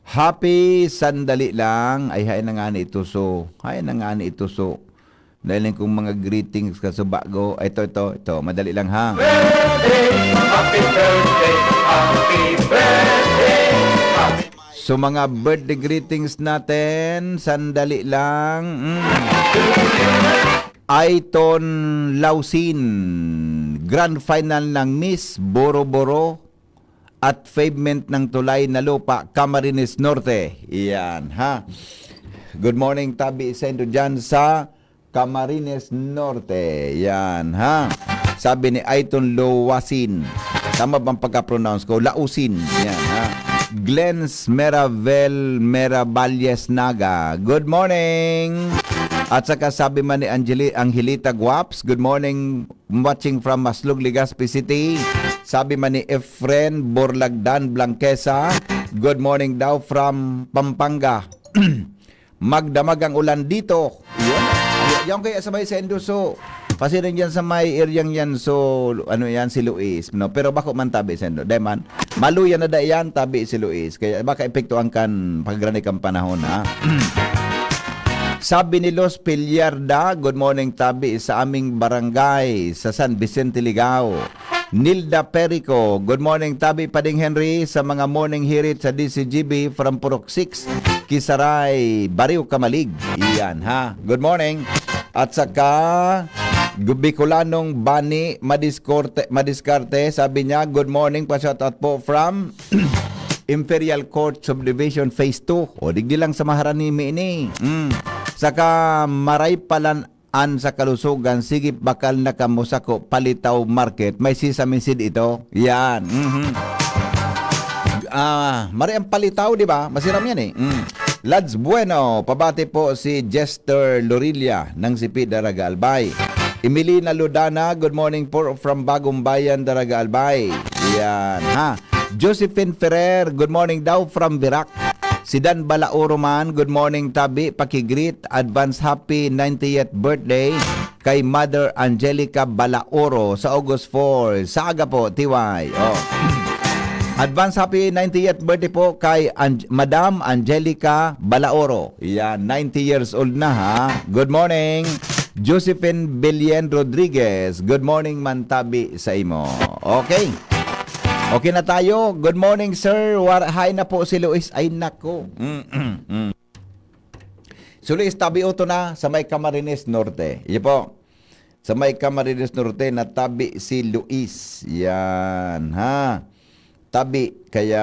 Happy sandali lang. Ay, hain na nga ni ituso. Hain na nga ni ituso. Dahil yung kung mga greetings ka sa bago. Ay, ito, ito, ito. Madali lang, ha? Birthday, happy birthday, happy birthday, happy So, mga birthday greetings natin, sandali lang. Mm. Aiton Lausin, grand final ng Miss Boro-Boro at pavement ng tulay na lupa, Camarines Norte. Iyan, ha? Good morning, tabi sendo dyan sa Camarines Norte. Yan, ha? Sabi ni Aiton Lausin. Tama bang pagka-pronounce ko? Lausin. Yan, ha? Glens Meravel, Meravalles Naga. Good morning! At saka sabi man ni Angeli-, Angelita Guaps, "Good morning, watching from Maslog, Legazpi City." Sabi man ni Efren Borlagdan Blanquesa, "Good morning daw from Pampanga." Magdamag ang ulan dito. Yun. Y-, yan kaya sa may Sendoso. Pasiring yan sa may area yan. So, ano yan, si Luis. No? Pero bako man tabi, Sendo. Dahil man, maluya na da yan, tabi si Luis. Kaya baka epekto ang kan paggrani kang panahon, ha? Sabi ni Los Pillarda, "Good morning, tabi sa aming barangay, sa San Vicente, Ligao." Nilda Perico, "Good morning, tabi Pading Henry, sa mga morning hirit sa D C G B from Purok six, Kisaray, Barrio Camalig." Iyan, ha? Good morning. At saka, Bicolanong Bani Madiskorte, Madiskarte, sabi niya, "Good morning, pa-shoutout po from Imperial Court Subdivision Phase two." O, digdi lang sa Maharanimi ini. Mm. Saka, Maraypalan an sa kalusugan, sige, bakal na kamo sako, Palitaw Market. May sesame seed ito. Yan. Mhm. Ah, mari ang palitaw, di ba? Masiram yan eh. Mm. Lads Bueno, pabati po si Jester Lorilla ng Sipi, Daraga Albay. Emilina Lodana, "Good morning po from Bagong Bayan, Daraga Albay." Yan, ha? Josephine Ferrer, "Good morning daw from Virac." Si Dan Balaoro man, "Good morning, tabi, paki-greet, advance happy ninetieth birthday kay Mother Angelica Balaoro sa August four. Sa aga po, T Y." Oh. Advance happy ninetieth birthday po kay Ang-, Madam Angelica Balaoro. Yan, ninety years old na, ha. Good morning, Josephine Belen Rodriguez. Good morning, mantabi sa imo. Okay. Okay na tayo. Good morning, sir. War-, hi na po si Luis. Ay, nako. Mm, mm, mm. Si Luis, tabi oto na sa may Camarines Norte. Iyo po. Sa may Camarines Norte, natabi si Luis. Yan, ha? Tabi, kaya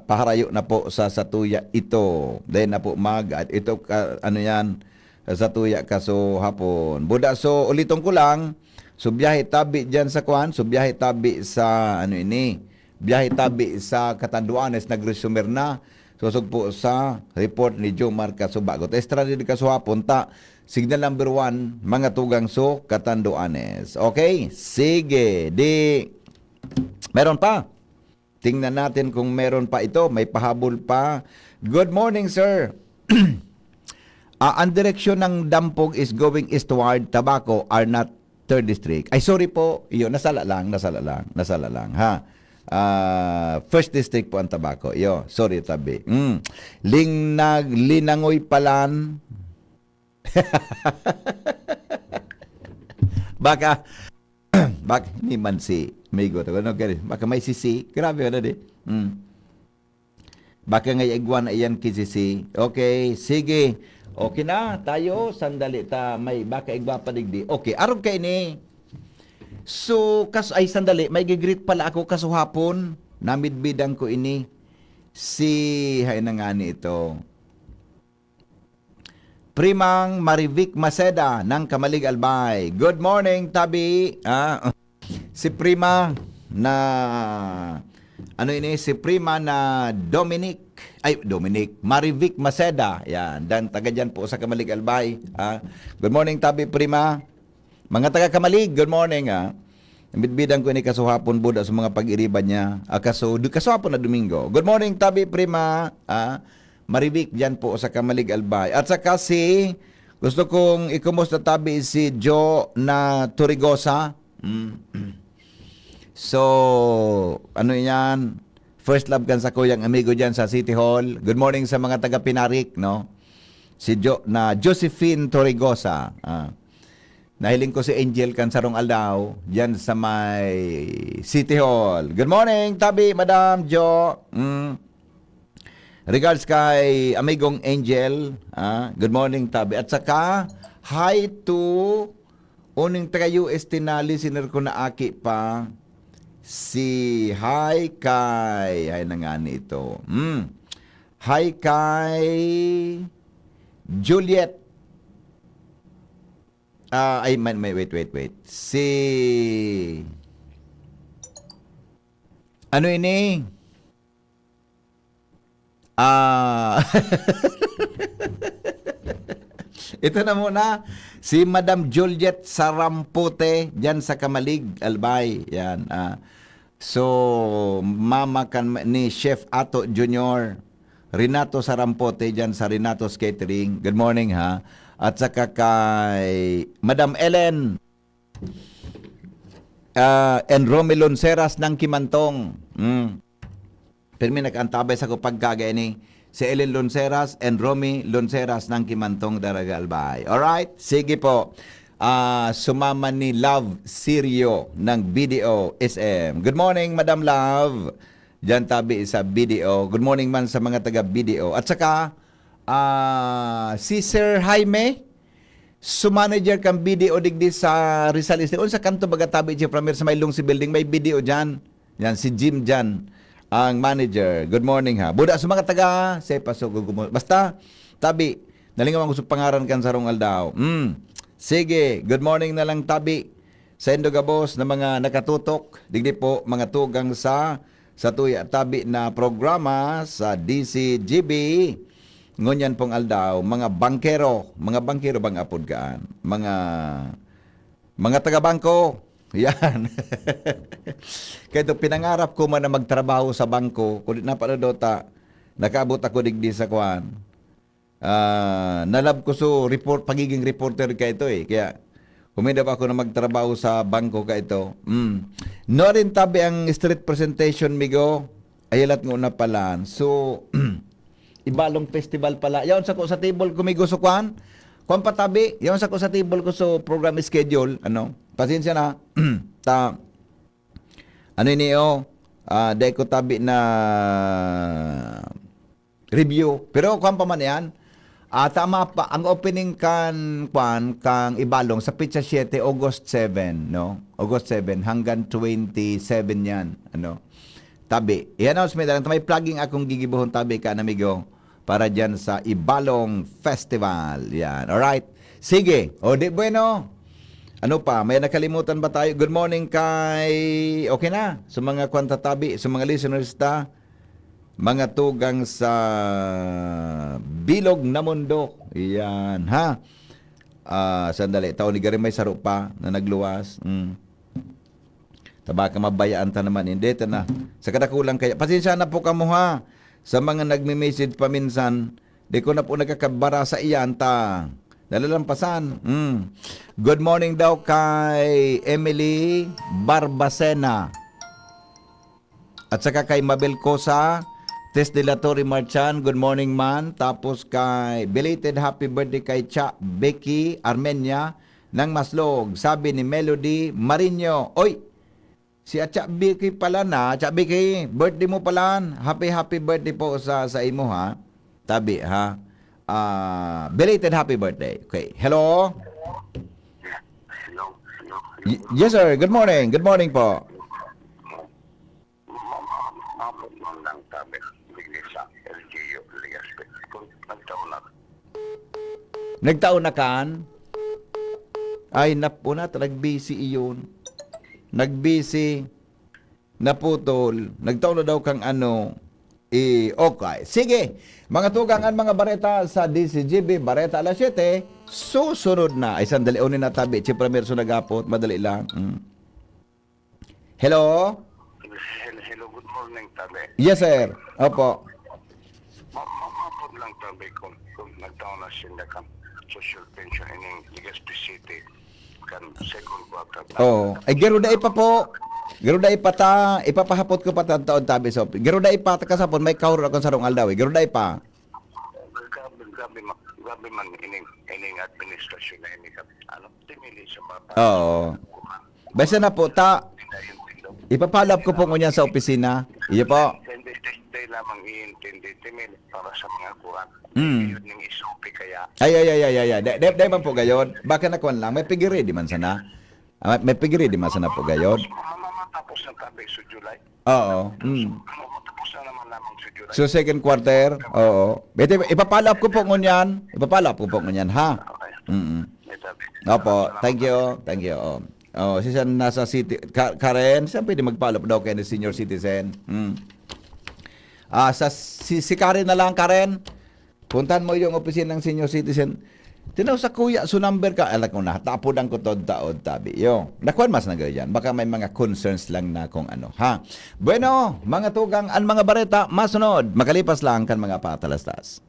paharayo na po sa satuya ito. Dahil na po mag, at ito, ka, ano yan, satuya kaso hapon. Buda, so, uliton ko lang, so, biyahe tabi dyan sa kwan, so, biyahe tabi sa, ano ini, biyahe tabi sa Catanduanes, nag-resumer na. Sosog po sa report ni Jomar Kasubagot. Stranded kaso hapon, ta, signal number one, mga tugang so, Catanduanes. Okay? Sige, di, meron pa. Tingnan natin kung meron pa ito. May pahabol pa. Good morning, sir. Ah, ang direksyon ng Dampog is going eastward, Tabaco, Arnat, third District. Ay, sorry po. Iyo, nasala lang, nasala lang, nasala lang, ha? Ah, First District po ang Tabaco. Iyo, sorry, tabi. Mm. Lingnag, linangoy palan. Baka, baka, ni man si Migo. Ano ka rin? Baka may sisi. Grabe ka na di. Mm. Baka nga igwa na iyan ki sisi. Okay, sige. Okay na, tayo. Sandali ta. May baka igwa pa digdi. Okay, arog kaini. So, kas-, ay, sandali. May gigreet pala ako kasuhapon. Namidbidan ko ini. Si, hay na nga ni ito. Primang Marivic Maceda ng Camalig Albay. Good morning, tabi. Ah, si Prima na, ano ini? Si Prima na Dominic. Ay, Dominic. Marivic Maceda. Yan. Dan taga dyan po sa Camalig Albay. Ah, good morning, tabi, Prima. Mga taga Camalig, good morning, ah. Nabidbidan ko ini kasuhapon, buda sa mga pag-iriba niya. Ah, kaso, du-, kasuhapon na Domingo. Good morning, tabi, Prima. Ah, Marivic, dyan po sa Camalig, Albay. At saka si, gusto kong ikumusta, tabi, si Jo na Turigosa. Mm. So, ano yan? First love kan sa kuyang amigo dyan sa City Hall. Good morning sa mga taga Pinarik, no? Si Jo na Josephine Torregosa. Ah. Nahiling ko si Angel kan sarong aldaw dyan sa may City Hall. Good morning, tabi, Madam Jo. Mm. Regards kay amigong Angel. Ah, good morning, tabi. At saka, hi to uning taga U S T na listener ko na aki pa. Si hi kay, hi na nga ni ito. Mm. Hi kay Juliet. Ah, ay, man, may, wait, wait, wait. Si, ano ini? Ah, ito na muna, si Madam Juliet Sarampote, dyan sa Camalig, Albay. Yan, ah. So, mama kan, ni Chef Ato Junior, Renato Sarampote, dyan sa Renato's Catering. Good morning, ha. At saka kay Madam Ellen, ah, and Romy Lonceras ng Kimantong. Mm. Pirmi nag-antabay sa ko pagkaga ini, si Ellen Lonceras and Romy Lonceras ng Kimantong, Daraga, Albay. Alright? Sige po. Ah, sumama ni Love Sirio ng B D O S M. Good morning, Madam Love. Diyan tabi sa B D O. Good morning man sa mga taga B D O. At saka, ah, si Sir Jaime, so manager kan B D O digdi sa Rizal Este. Unsa kanto baga tabi, Jefframer, sa may Lungsi Building, may B D O diyan. Yan, si Jim diyan, ang manager. Good morning, ha. Buda sa mga taga, say paso, gugumo-, basta, tabi, nalingawan ko sa pangaran kan sarong aldaw. Mm. Sige, good morning na lang, tabi. Saindo gabos na mga nakatutok, digdi po, mga tugang sa, sa tuya tabi na programa sa D C G B. Ngunyan pong aldaw, mga bangkero, mga bangkero bang apod kaan? Mga, mga taga-bangko. Yan. Kaya ito, pinangarap ko man na magtrabaho sa bangko, kundi napanadota, nakaabot ako digdi sa kwan. Ah, nalab ko so report, pagiging reporter ka ito eh. Kaya, huminda pa ako na magtrabaho sa bangko ka ito. Mm. No rin tabi ang street presentation, migo. Ayalat ngona pala. So, Ibalong Festival pala. Yaon sa ko sa table ko, migo, so kwan. Kwan pa tabi. Yaon sa ko sa table ko, so program schedule. Ano? Pasensya na. Ta, ano ini, oh? Ah, dai ko tabi na review. Pero kwan pa man yan. Ah, tama pa. Ang opening kan, kwan, kang Ibalong sa petsa siete, August seven, no? August seven hanggang twenty-seven yan, ano? Tabi. I-announce mi na lang. May plugging akong gigibohon tabi ka, amigo, para dyan sa Ibalong Festival. Yan. Alright. Sige. O, di bueno. Ano pa? May nakalimutan ba tayo? Good morning kay, okay na. Sa mga kwan tatabi, sa mga listeners ta, mga tugang sa Bilog na Mundo. Yan, ha? Ah, sandali. Tao ni Gary may saro pa na nagluwas. Mm. Tabaka mabayaan ta naman. Hindi, ta na. Sa kadakulang kaya. Pasensya na po kamo, ha. Sa mga nagme-message paminsan, di ko na po nagkakabara sa iyan, ta. Nalalampasan. Mm. Good morning daw kay Emily Barbacena. At saka kay Mabel Cosa, Tess de la Torre Marchan, good morning man. Tapos kay belated happy birthday kay Cha Becky Armenia ng Maslog. Sabi ni Melody Marino, "Oy, si Cha Becky pala na, Cha Becky, birthday mo pala. Happy, happy birthday po sa, sa imo ha." Tabi ha. Ah, belated happy birthday. Okay. Hello? Hello, hello, hello. Y- yes, sir. Good morning. Good morning po. Ma-, ma-, maabot man lang tabi, digdi sa L G U, Legazpi. Kung nagtaon na. Nagtaon na kan? Ay, nap-, una, nagbisi iyon. Nagbisi, naputol, nagtaon na daw kang ano, eh, okay. Sige, mga tugang, ang mga bareta sa D Z G B, Bareta alas siyete, susunod na. Ay, sandali, unin na tabi. Si Pramirso nagapot, madali lang. Mm. Hello? Hel-, hello, good morning, tabi. Yes, sir. Opo. Ma-, ma-, maapod lang, tabi, kung, kung nagtaon na sinda kan social pension ining Legazpi City, kan second quarter. Oo. Ay, garo dai pa po. Garo dai pa ta, ipapahapot ko pa ta taon, tabi. So, garo dai pa ta kasapon, may kauro akong sarong aldaw, eh. Garo dai pa. Grabe, grabe ma-, grabe man ining, ining administrasyon na ini, ano, timili sa mga Oo. Basta na po, ta, Hindi na yun, Tilo. Ipa-follow up ko po ngunyan sa opisina. Iyo po. Hindi, hindi, hindi lamang iintindi, timili para sa mga kuwan. Mm. Yun yung S O P kaya. Ay, ay, ay, ay, ay, ay. Di, di, di man po gayon. Baka nakuan lang. May pigiri, di man sana. Ah, may pigiri, di man sana po gayon. Mama-, matapos ng tabi sa July. Oo. Mm. Ano, matapos na naman naman sa July. So, second quarter, oo. Ito, ipa-follow up ko po ngunyan. Ipa-follow up ko po ngunyan, ha? Okay. Mm-mm. May tabi. Opo. Salamat, Thank you. Thank you. Oh. Oh, si San nasa city, Ka-, Karen, saan pwede mag-follow up daw kayo ni senior citizen? Hmm. Ah, sa si, si Karen na lang, Karen. Puntahan mo yung opisina ng senior citizen. Tinaw sa kuya, so number ka. Alam ko na, tapodan ko tod taod, tabi. Yo, nakuan mas na yan. Baka may mga concerns lang na kung ano, ha? Bueno, mga tugang, ang mga bareta, masunod. Makalipas lang kan mga patalastas.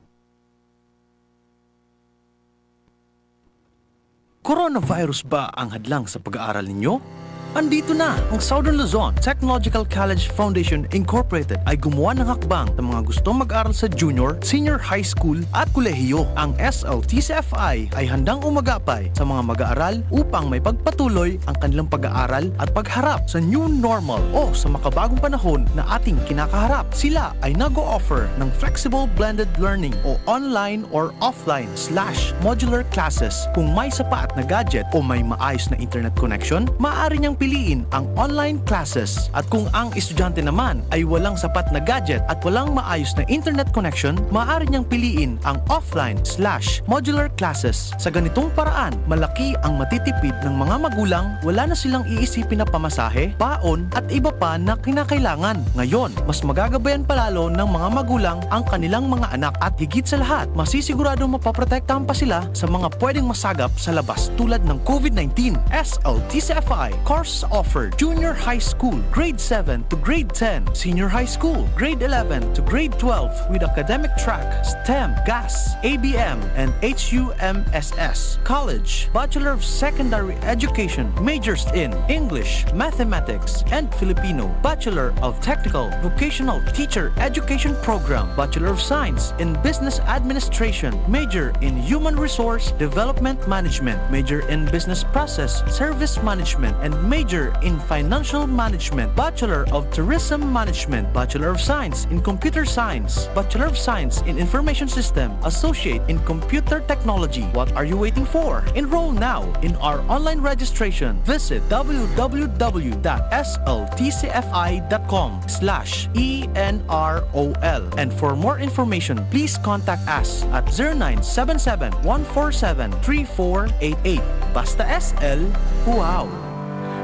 Coronavirus ba ang hadlang sa pag-aaral ninyo? Andito na ang Southern Luzon Technological College Foundation Incorporated ay gumawa ng hakbang sa mga gustong mag-aral sa junior, senior high school at kolehiyo. Ang S L T C F I ay handang umagapay sa mga mag-aaral upang may pagpatuloy ang kanilang pag-aaral at pagharap sa new normal o sa makabagong panahon na ating kinakaharap. Sila ay nag-o-offer ng flexible blended learning o online or offline slash modular classes. Kung may sapat na gadget o may maayos na internet connection, maaari niyang piliin ang online classes. At kung ang estudyante naman ay walang sapat na gadget at walang maayos na internet connection, maaari niyang piliin ang offline slash modular classes. Sa ganitong paraan, malaki ang matitipid ng mga magulang, wala na silang iisipin na pamasahe, baon, at iba pa na kinakailangan. Ngayon, mas magagabayan palalo ng mga magulang ang kanilang mga anak at higit sa lahat, masisiguradong mapoprotektahan pa sila sa mga pwedeng masagap sa labas tulad ng COVID nineteen. S L T C F I course offered: Junior High School, Grade seven to Grade ten, Senior High School, Grade eleven to Grade twelve, with academic track STEM, GAS, A B M, and H U M S S. College, Bachelor of Secondary Education, majors in English, Mathematics, and Filipino. Bachelor of Technical Vocational Teacher Education Program, Bachelor of Science in Business Administration, major in Human Resource Development Management, major in Business Process Service Management, and major in Financial Management, Bachelor of Tourism Management, Bachelor of Science in Computer Science, Bachelor of Science in Information System, Associate in Computer Technology. What are you waiting for? Enroll now in our online registration. Visit w w w dot s l t c f i dot com slash e n r o l. And for more information, please contact us at zero nine seven seven, one four seven, three four eight eight. Basta S L, wow!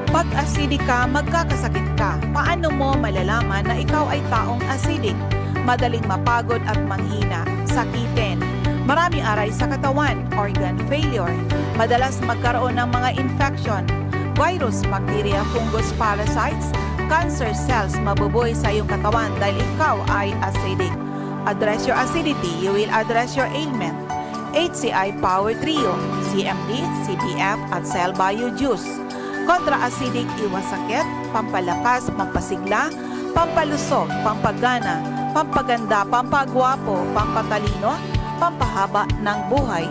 Pag acidic ka, magkakasakit ka. Paano mo malalaman na ikaw ay taong acidic? Madaling mapagod at manghina, sakitin. Marami aray sa katawan, organ failure. Madalas magkaroon ng mga infection, virus, bacteria, fungus, parasites, cancer cells mabubuhay sa iyong katawan dahil ikaw ay acidic. Address your acidity, you will address your ailment. H C I Power Trio, C M D, C B F at Cell Bio Juice. Kontra acidic, iwas sakit, pampalakas, pampasigla, pampalusog, pampagana, pampaganda, pampagwapo, pampatalino, pampahaba ng buhay.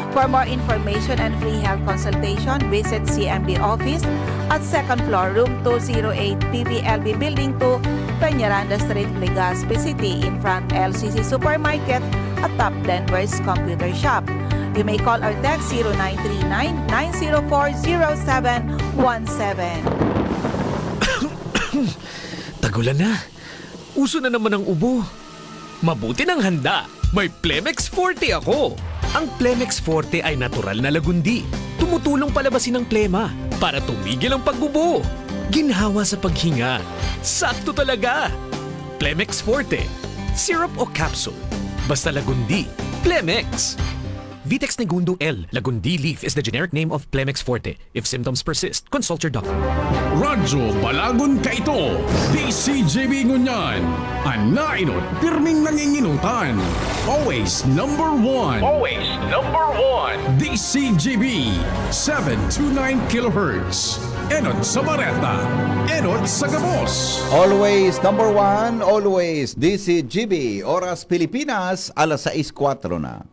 For more information and free health consultation, visit C M B office at second floor, room two zero eight, P V L B Building two, Peñaranda Street, Legazpi City, in front L C C Supermarket at Top Denver's Computer Shop. You may call or text zero nine three nine, nine zero four, zero seven one seven. Tagulan na. Uso na naman ang ubo. Mabuti nang handa. May Plemex Forte ako. Ang Plemex Forte ay natural na lagundi. Tumutulong palabasin ang plema para tumigil ang pag-ubo. Ginhawa sa paghinga. Sakto talaga. Plemex Forte. Syrup o capsule. Basta lagundi. Plemex. Vitex Negundo L. Lagundi leaf is the generic name of Plemex Forte. If symptoms persist, consult your doctor. Radyo Balagon Kaito, D C G B ngunyan. An nainot, pirming nanginginutan. Always number one. Always number one. D C G B, seven two nine kilohertz. Enot sa Bareta. Enot sa Gabos. Always number one, always D C G B. Oras Pilipinas, alas sais kwatro na.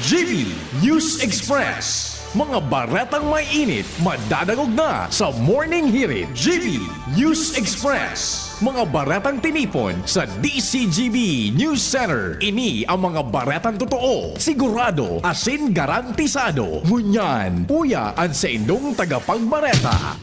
G B News Express. Mga baretang may init, madadangog na sa Morning Hirit. G B News Express. Mga baretang tinipon sa D C G B News Center. Ini ang mga baretang totoo, sigurado, asin garantisado. Ngunyan, uya an saindong tagapagbareta.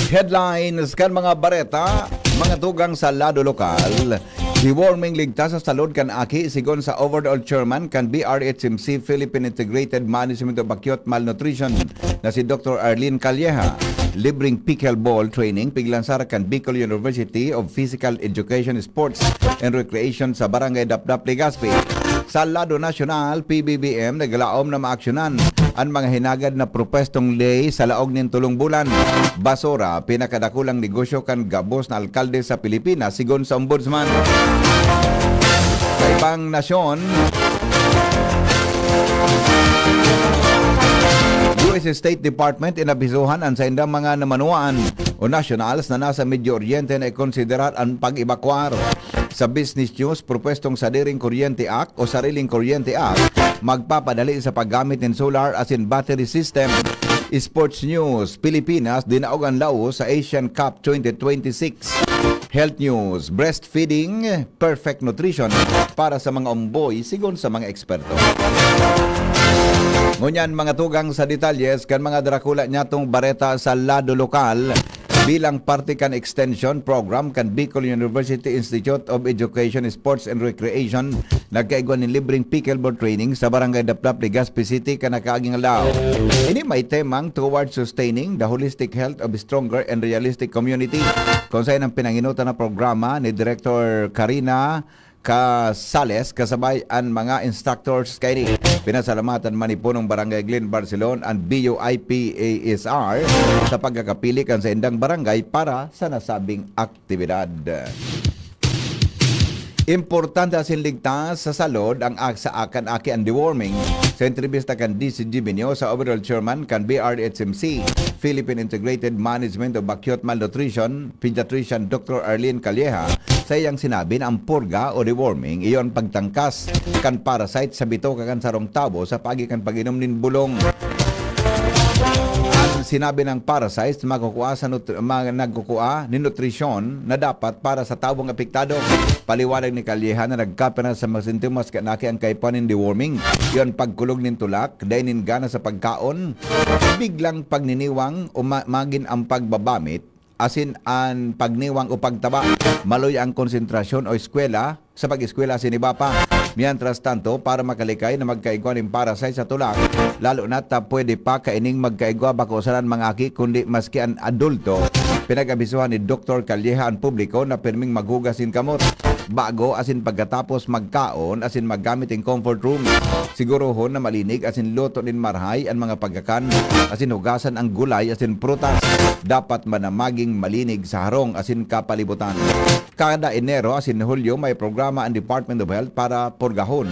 Headlines kan mga bareta, mga tugang sa lado lokal. Deworming ligtas sa salud kan aki, sigon sa overall chairman kan B R H M C, Philippine Integrated Management of Acute Malnutrition, na si Doctor Arlene Calleja. Libreng pickleball training piglansar kan Bicol University of Physical Education, Sports and Recreation sa Barangay Dapdap, Legazpi. Sa lado nasyonal, P B B M naglaom na maaksyonan an mga hinagad na propwestong ley sa laog nin tolong bulan. Basura, pinakadakulang negosyo kan gabos na alkalde sa Pilipinas, sigon sa Ombudsman. Sa ibang nasyon, U S State Department inabisohan an saindang mga namanuan o nationals na nasa Medio Oriente na ikonsiderar an pag-ebakwar. Sa Business News, propwestong Sadiring Kuryente Act o Sariling Kuryente Act, magpapadali sa paggamit nin solar asin battery system. Sports News, Pilipinas dinaog an laos sa Asian Cup twenty twenty-six. Health News, breastfeeding, perfect nutrition para sa mga omboy, sigon sa mga eksperto. Ngunyan, mga tugang sa detalyes kan mga darakula nyatong bareta sa lado lokal. Bilang parte kan extension program kan Bicol University Institute of Education, Sports and Recreation, nagkaigwa nin libreng pickleball training sa Barangay Daplap, Legazpi City, kan nakaaging aldaw. Ini may temang Towards Sustaining the Holistic Health of Stronger and Realistic Community, kung saen ang pinanginutan na programa ni Director Karina Casales kasabay an mga instructors kaini. Pinasalamatan man ni Punong Barangay Glenn Barcelon an B U I P A S R sa pagkakapili kan saindang barangay para sa nasabing aktibidad. Importante asin ligtas sa salud ang aksa akan aki an deworming. Sa entrevista kan D C G B News sa overall chairman kan B R H M C, Philippine Integrated Management of Acute Malnutrition, Pediatrician Doctor Arlene Calleja, saiyang sinabi na ang purga o deworming iyo an pagtangkas kan parasite sa bitoka kan sarong tawo sa paagi kan pag-inom nin bulong. Ang sinabi ng parasites makukua sa nutri- ma- nagkukua nin nutrisyon na dapat para sa tawong apektado. Paliwanag ni Calleja na nagkapira sa mga sintomas kan aki ang kaipuhan nin deworming. Iyo an pagkulog nin tulak, dai nin gana sa pagkaon, biglang pagniniwang o ma- magin ang pagbabamit, asin an pagniwang o pagtaba, maluya ang konsentrasyon o eskwela, sa pag-eskwela asin iba pa. Mientras tanto, para makalikay na magkaigwa nin parasite sa tulak, lalo na ta pwede pa kaining magkaigwa bako sana an mga aki kundi maski an adulto, pinag-abisohan ni Doktor Calleja an publiko na pirming maghugas nin kamot bago asin pagkatapos magkaon asin maggamit nin comfort room. Sigurohon na malinig asin luto nin marahay an mga pagkakan asin hugasan ang gulay asin prutas. Dapat man na maging malinig sa harong asin kapalibutan. Kada Enero asin Hulyo may programa an Department of Health para purgahon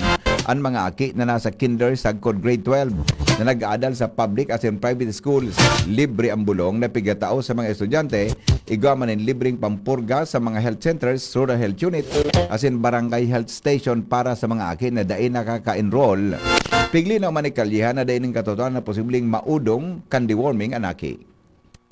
an mga aki na nasa kinder sagkod grade twelve. na nag-aadal sa public asin private schools. Libre ang bulong na pigatao sa mga estudyante, igwa man nin libreng pampurga sa mga health centers, rural health unit, asin barangay health station para sa mga aki na dai nakaka-enroll. Piglinaw man ni Calleja na dai nin katotohanan na posibleng maudong kan deworming an aki.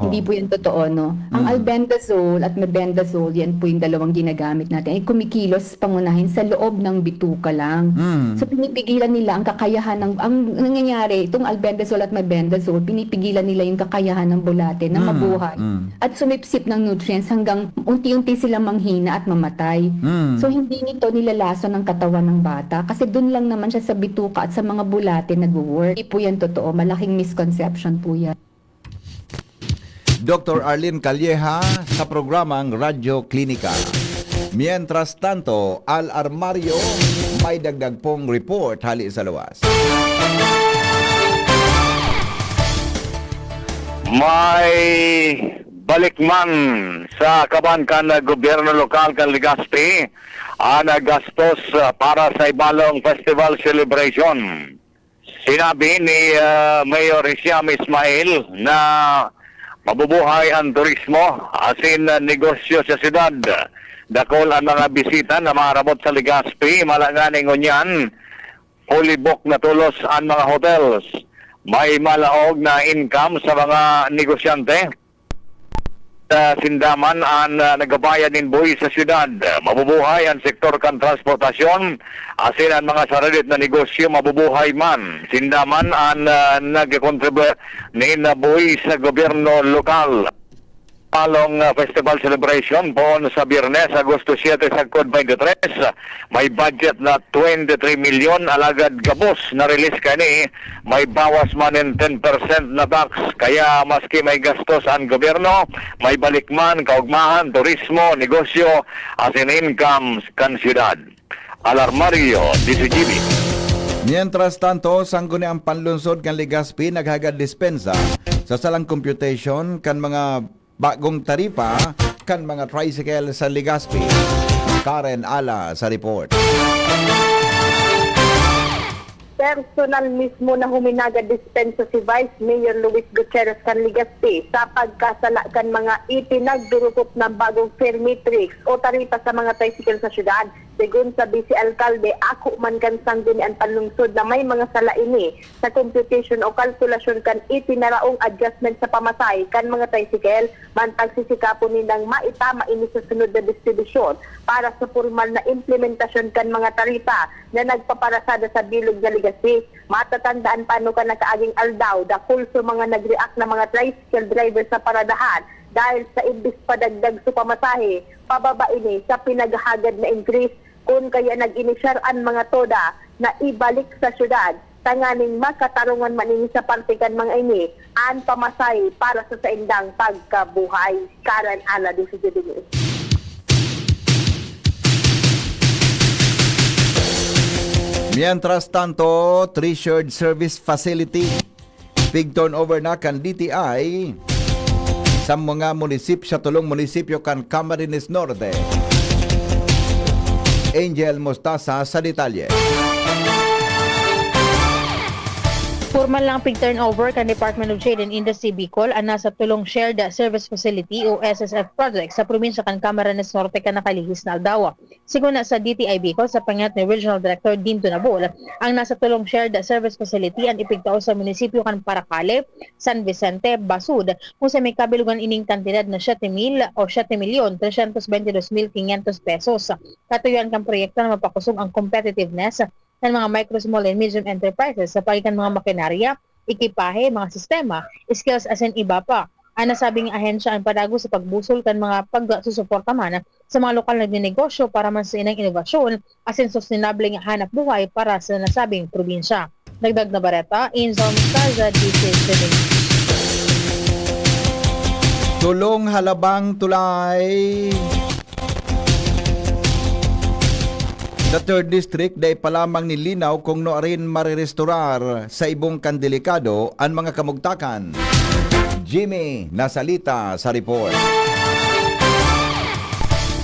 Hindi po yan totoo, no? Ang Mm. albendazole at mebendazole, yan po yung dalawang ginagamit natin, ay kumikilos pangunahin sa loob ng bituka lang. Mm. So, pinipigilan nila ang kakayahan ng, ang nangyayari, itong albendazole at mebendazole, pinipigilan nila yung kakayahan ng bulate na Mm, mabuhay mm. at sumipsip ng nutrients hanggang unti-unti silang manghina at mamatay. Mm. So, hindi nito nilalason ng katawan ng bata kasi dun lang naman siya sa bituka at sa mga bulate nagwo-work. Hindi po yan totoo. Malaking misconception po yan. Doktor Arlene Calleja sa programang Radyo Klinika. Mientras tanto, Al Armario, may dagdag pong report hali sa luwas. May balikman sa kaban kan gobyerno lokal kan Legazpi ang gastos, ah, para sa ibalong festival celebration. Sinabi ni, ah, Mayor Hisham Ismail na mabubuhay ang turismo asin, ah, negosyo sa syudad. Dakul ang mga bisita na maarabot sa Legazpi, malangan ngunyan, fully booked na tolos ang mga hotels. May malaog na income sa mga negosyante. Sa sinda man an, ah, nagbabayad nin buhis sa syudad. Mabubuhay ang sektor kan transportasyon, asin an mga saralit na negosyo mabubuhay man. Sinda man an, ah, nagkokontribut nin buhis sa gobyerno lokal. Palong, ah, festival celebration poon sa Biyernes, Agosto siete, sagkod twenty-three. May budget na twenty-three milyon, alagad gabos na release kani, may bawas man nin ten percent na tax. Kaya maski may gastos an gobyerno, may balik man kaugmahan, turismo, negosyo, asin income kan syudad. Alarmario, D C G B. Mientras tanto, Sangguniang Panlungsod kan Legazpi naghagad dispensa sa salang computation kan mga bagong taripa kan mga tricycle sa Legazpi. Karen Ala sa report. Personal mismo na huminagad dispensa si Vice Mayor Luis Gutierrez kan Legazpi sa pagkasala kan mga ipinagdurupot na bagong fare matrix o taripa sa mga tricycle sa syudad. Segun sa Vice Alkalde, ako man kan Sangguniang Panlungsod na may mga sala ini sa computation o kalkulasyon kan itinaraong adjustment sa pamasahe kan mga tricycle. Mantang sisikapon nindang maitama ini sa sunod na distribusyon para sa pormal na implementasyon kan mga taripa na nagpaparasada sa bilog na Legazpi. Matatandaan pa ano kan nakaaging aldaw, dakul sa mga nag-react na mga tricycle driver sa paradahan dahil sa imbis padagdag sa pamasahe, pababa ini sa pinaghagad na increase. Kun kaya nag-inisyar an mga TODA na ibalik sa syudad, tanganing makatarungan man ini sa parte kan mga ini an pamasahe para sa saindang pagkabuhay. Karen Ala, D C G B News. Mientras tanto, Treasured Service Facility, pig-turnover na kan D T I sa mga munisipyo, sa tulong munisipyo kan Camarines Norte. Angel Mostaza sa detalye. Pormal na ang pig-turnover kan Department of Trade and Industry Bicol an nasa tulong Shared Service Facility o S S F project sa probinsya kan Camarines Norte kan nakalihis na aldaw. Sigon na sa D T I Bicol, sa pangenot ni Regional Director Dean Tunabol, ang nasa tulong Shared Service Facility an ipigtao sa munisipyo kan Paracale, San Vicente, Basud, kung sa may kabilugan ining kantidad na siyete mil o siyete milyon tresyentos bente dos mil quinientos pesos. Katuyuan kan proyekto na mapakosog ang competitiveness kan mga micro, small, and medium enterprises sa paagi kan mga makinarya, ekipahe, mga sistema, skills, asin iba pa. An nasabing ahensya an padagos sa pagbusol kan mga pagsusuporta man sa mga lokal na nagnenegosyo para man sa inang inobasyon asin sustenable nga hanap buhay para sa nasabing probinsya. Dagdag na bareta, Angel Mostaza, D C H News. Tulong halabang tulay. Sa Third District, dai pa lamang nilinaw kung nuarin marerestorar sa ibong kan delikado an mga kamugtakan. Jimmy Nasalita sa report.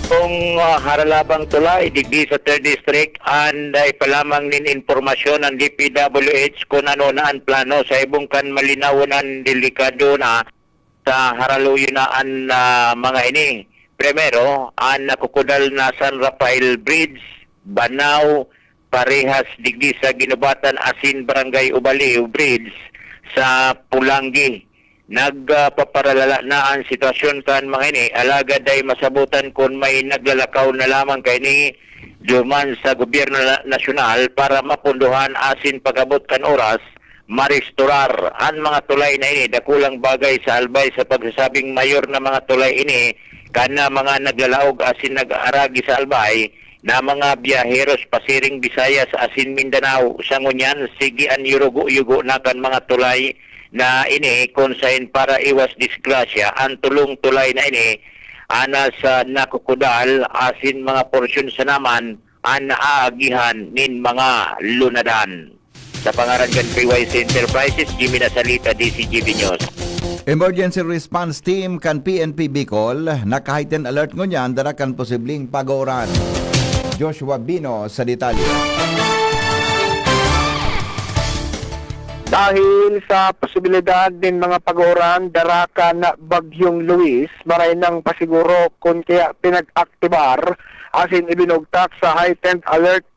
Kung, ah, haralabang tulay digdi sa third district, and, ah, ipalamang nin impormasyon ang D P W H kung ano na ang plano sa ibong kan malinawon ang delikado na sa haraluyo na an, ah, mga ini. Primero, an nakukudal na San Rafael Bridge, Banao, parehas digdi sa Ginubatan asin Barangay Ubaliw Bridge sa Pulangi. Nagpaparalala na an sitwasyon kan mga ini, alagad dai masabotan kun may naglalakaw na lamang kaini duman sa gobyerno na-, nasyonal para mapondohan asin pag-abot kan oras, marestorar an mga tulay na ini. Dakulang bagay sa Albay sa pagsasabing mayor na mga tulay ini kan mga naglalaog asin nag-aaragi sa Albay na mga biyaheros pasiring Visayas asin Mindanao. Sa ngunyan, sige an yurugo-yugo na kan mga tulay na ini, kun saen para iwas disgrasya, an tulong tulay na ini, anas, ah, nakukudal asin mga porsyon sa naman an naaagihan nin mga lunadan. Sa pangaran kan P Y C Enterprises, Jimmy Nasalita, D C G B News. Emergency Response Team kan P N P Bicol naka-heightened alert ngunyan dara kan posibleng pag-uuran. Joshua Bino sa detalye. Dahil sa posibilidad nin mga pag-uuran dara kan Bagyong Luis, maray nang pasiguro kun kaya pinag-aktibar asin ibinugtak sa heightened alert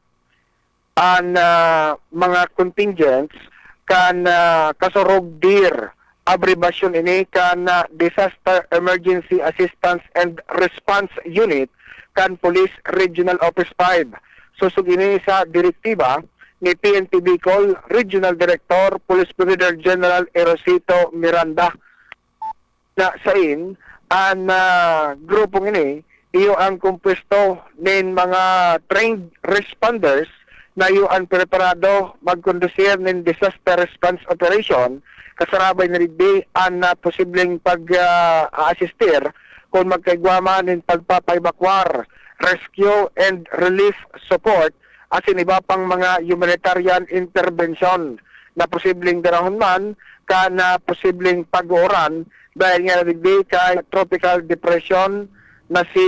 an, ah, mga contingents kan, ah, Kasurog DIR, abribasyon ini kan, ah, Disaster Emergency Assistance and Response Unit kan Police Regional Office five. Sosog ini sa direktiba ni P N P Bicol Regional Director Police Brigadier General Erosito Miranda. Na sain an, ah, grupong ini, iyo an kompuesto nin mga trained responders na iyo an preparado magkondusir nin disaster response operation, kasarabay na digdi an, ah, posibleng pag, ah, aasistir kun magkaigwa man nin pagpapaebakwar, rescue and relief support asin iba pang mga humanitarian intervention na posibleng darahon man kan, ah, posibleng pag-uuran dahil nga digdi kay tropical depression na si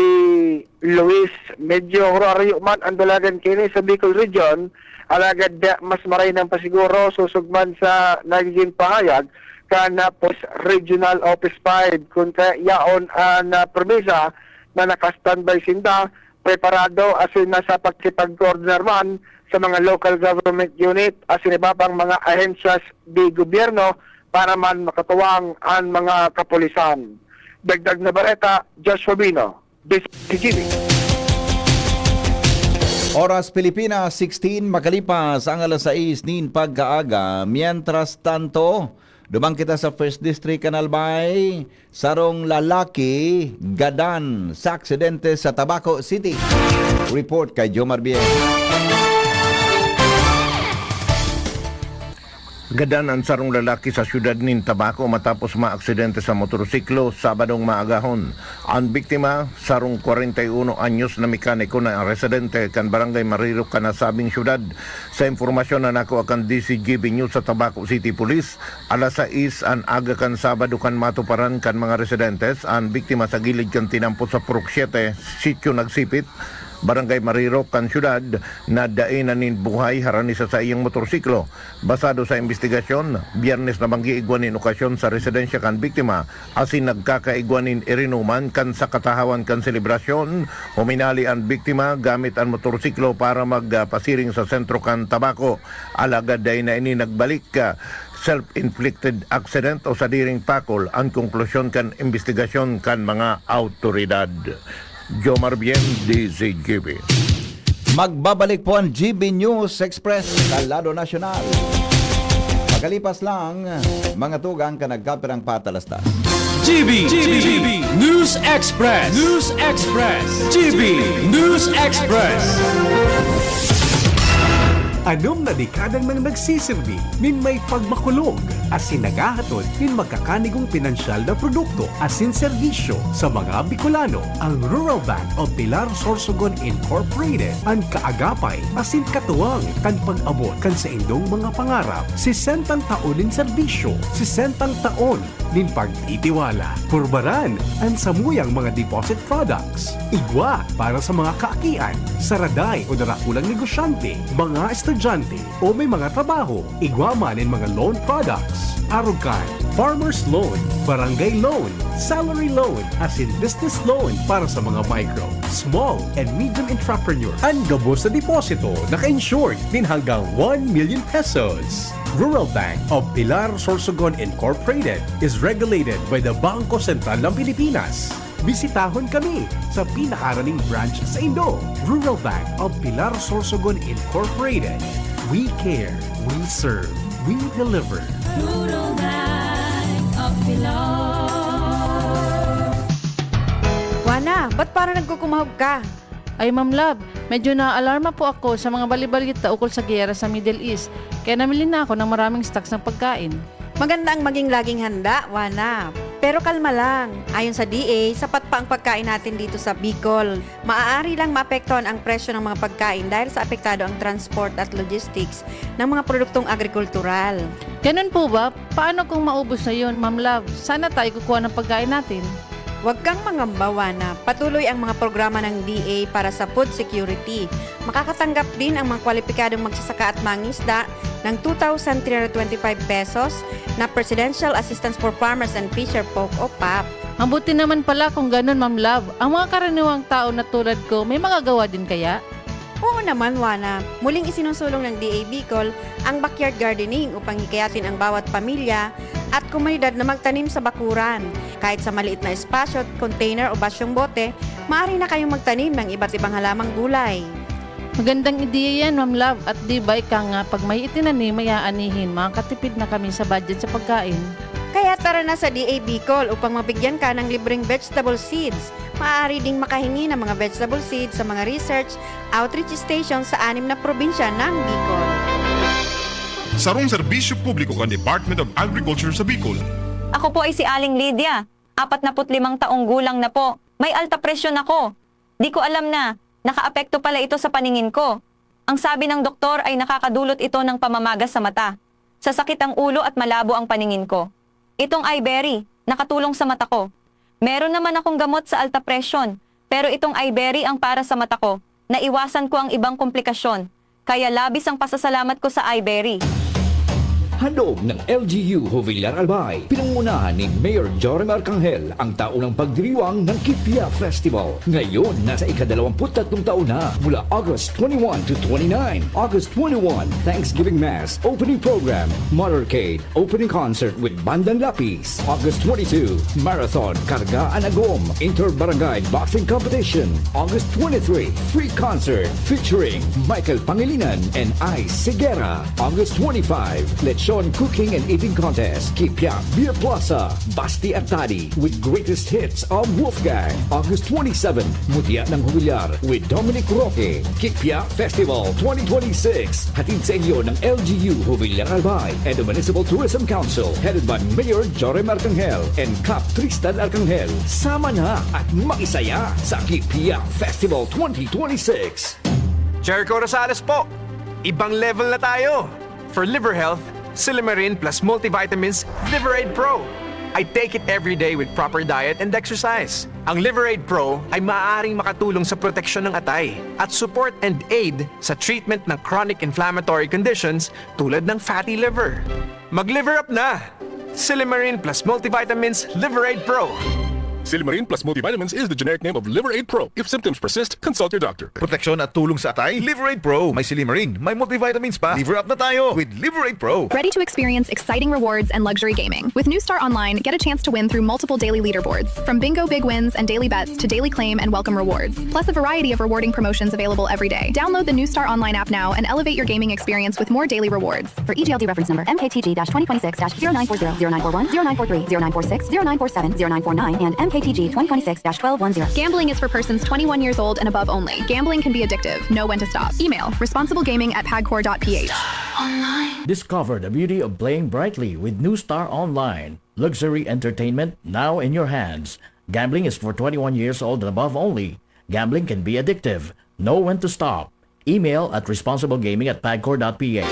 Luis. Medyo hurarayo man ang dalagan kini sa Bicol Region, alagad, ah, mas maray nang pasiguro sosog man sa nagiging pahayag kan, ah, Police Regional Office five, kun kaya yaon an, ah, promesa na naka-standby sinda preparado asin nasa pakikipag-coordinar man sa mga local government unit asin iba pang mga ahensyas de gobyerno para man makatuwang an mga kapulisan. Dagdag na bareta, Joshua Bino, D C G B. Oras Pilipinas, sixteen makalipas ang alas sais nin pagkaaga. Mientras tanto, duman kita sa First District kan Albay. Sarong lalaki gadan sa aksidente sa Tabaco City. Report kay Jomar Bien. Gadan an sarong lalaki sa siyudad nin Tabaco matapos maaksidente sa motorsiklo Sabadong maagahon. An biktima, sarong kwarenta y uno anyos na mekaniko na residente kan Barangay Marirok kan nasabing siyudad. Sa impormasyon na nakuha kan D C G B News sa Tabaco City Police, alas sais an aga kan Sabado kan matuparan kan mga residentes an biktima sa gilid kan tinampot sa Purok Siete, Sitio Nagsipit, Barangay Marirok kan siyudad, na dai na nin buhay harani sa saiyang motorsiklo. Basado sa imbestigasyon, Biyernes na banggi igwa nin okasyon sa residensya kan biktima asin nagkakaigwa nin irinuman kan sa katahawan kan selebrasyon. Huminali an biktima gamit an motorsiklo para magpasiring sa sentro kan Tabaco. Alagad dai na ini nagbalik. Self-inflicted accident o sadiring pakol an konklusyon kan imbestigasyon kan mga awtoridad. Jomar Bien, D Z G B. Magbabalik po ang G B News Express sa lado nasyonal. Pagkalipas lang, mga tugang kan nagkapirang patalastas. G B, G B News Express. News Express. G B News Express. Anom na dekada nang nagsisirbi nin may pagmakulog asin naghahatod nin magkakanigong pinansyal na produkto asin serbisyo sa mga Bicolano. Ang Rural Bank of Pilar Sorsogon Incorporated an kaagapay asin katuwang kan pag-abot kan saindong mga pangarap. Sesentang taon nin serbisyo, sesentang taon nin pagtitiwala. Purbaran an samuyang mga deposit products. Igwa para sa mga kaakian, saraday o darakulang negosyante, mga estudyante o may mga trabaho. Igwa man nin mga loan products. Arog kan farmer's loan, barangay loan, salary loan, asin business loan para sa mga micro, small, and medium entrepreneur. An gabos na deposito naka-insured nin hanggang one million pesos. Rural Bank of Pilar Sorsogon Incorporated is regulated by the Bangko Sentral ng Pilipinas. Bisitahon kami sa pinakaraning branch sa Indo. Rural Bank of Pilar Sorsogon Incorporated. We care, we serve, we deliver. Rural Bank of Pilar. Wana, ba't parang nagkukumahog ka? Ay, Ma'am Love, medyo naaalarma po ako sa mga balibalita ukol sa giyera sa Middle East, kaya namili na ako ng maraming stocks ng pagkain. Maganda ang maging laging handa, Wana. Pero kalma lang. Ayon sa D A, sapat pa ang pagkain natin dito sa Bicol. Maaari lang maapektuhan ang presyo ng mga pagkain dahil sa apektado ang transport at logistics ng mga produktong agrikultural. Ganun po ba? Paano kung maubos na yun, Ma'am Love? Saan na tayo kukuha ng pagkain natin? Huwag kang mangamba, Wana. Patuloy ang mga programa ng D A para sa food security. Makakatanggap din ang mga kwalipikadong magsasaka at mangisda ng two thousand three hundred twenty-five pesos na Presidential Assistance for Farmers and Fisher Folk o pap. Mabuti naman pala kung ganun, Ma'am Love. Ang mga karaniwang tao na tulad ko, may magagawa din kaya? Oo naman, Wana. Muling isinusulong ng D A Bicol ang backyard gardening upang hikayatin ang bawat pamilya at komunidad na magtanim sa bakuran. Kahit sa maliit na espasyo, container o basyong bote, maaari na kayong magtanim ng iba't ibang halamang gulay. Magandang ideya yan, Ma'am Love. At di ba ika nga, pag may itinanim, may aanihin, makakatipid na kami sa budget sa pagkain. Kaya tara na sa D A Bicol upang mabigyan ka ng libreng vegetable seeds. Maaari ding makahingi ng mga vegetable seeds sa mga research outreach station sa anim na probinsya ng Bicol. Sarong serbisyo publiko kan Department of Agriculture sa Bicol. Ako po ay si Aling Lydia. Apat na put limang taong gulang na po. May alta presyon ako. Di ko alam na nakaapekto pala ito sa paningin ko. Ang sabi ng doktor ay nakakadulot ito ng pamamaga sa mata. Sasakit ang ulo at malabo ang paningin ko. Itong Iberry, nakatulong sa mata ko. Meron naman akong gamot sa alta presyon, pero itong Iberry ang para sa mata ko. Naiwasan ko ang ibang komplikasyon. Kaya labis ang pasasalamat ko sa Iberry. Handog ng L G U Jovillar Albay, pinangunahan ni Mayor Jorim Arcangel ang taunang pagdiriwang ng Kipia Festival. Ngayon, nasa ikadalawamput tatlong taon na, mula August twenty-one to twenty-nine. August twenty-one, Thanksgiving Mass, Opening Program, Motorcade, Opening Concert with Bandang Lapis. August twenty-two, Marathon Karga an Agom Inter-Barangay Boxing Competition. August twenty-three, Free Concert featuring Michael Pangilinan and Ice Segura. August twenty-five, Lechon Cooking and Eating Contest, Kipia Beer Plaza, Basti at Tadi with greatest hits of Wolfgang. August twenty-seven, Mutia ng Jovillar with Dominic Roque, Kipia Festival twenty twenty-six. Hatid sa inyo ng L G U Jovillar Albay and the Municipal Tourism Council, headed by Mayor Jorim Arcangel and Cap Tristan Arcangel. Sama na at makisaya sa Kipia Festival twenty twenty-six. Jericho Rosales po! Ibang level na tayo! For liver health, Silymarin plus multivitamins Liver Aid Pro. I take it every day with proper diet and exercise. Ang Liver Aid Pro ay maaaring makatulong sa proteksyon ng atay at support and aid sa treatment ng chronic inflammatory conditions tulad ng fatty liver. Mag-liver up na! Silymarin plus multivitamins Liver Aid Pro. Silymarin plus multivitamins is the generic name of Liver Aid Pro. If symptoms persist, consult your doctor. Proteksyon at tulong sa atay, Liver Aid Pro. May silymarin, may multivitamins pa. Liver up na tayo with Liver Aid Pro. Ready to experience exciting rewards and luxury gaming? With New Star Online, get a chance to win through multiple daily leaderboards, from bingo big wins and daily bets to daily claim and welcome rewards, plus a variety of rewarding promotions available every day. Download the New Star Online app now and elevate your gaming experience with more daily rewards. For E G L D reference number M K T G dash twenty twenty-six dash zero nine four zero, zero nine four one, zero nine four three, zero nine four six, zero nine four seven, zero nine four nine, and M K T G twenty twenty-six dash twelve one zero. Gambling is for persons twenty-one years old and above only. Gambling can be addictive. Know when to stop. Email responsiblegaming at pagcor dot P H. Discover the beauty of playing brightly with New Star Online. Luxury entertainment now in your hands. Gambling is for twenty-one years old and above only. Gambling can be addictive. Know when to stop. Email at responsiblegaming at pagcor dot P H.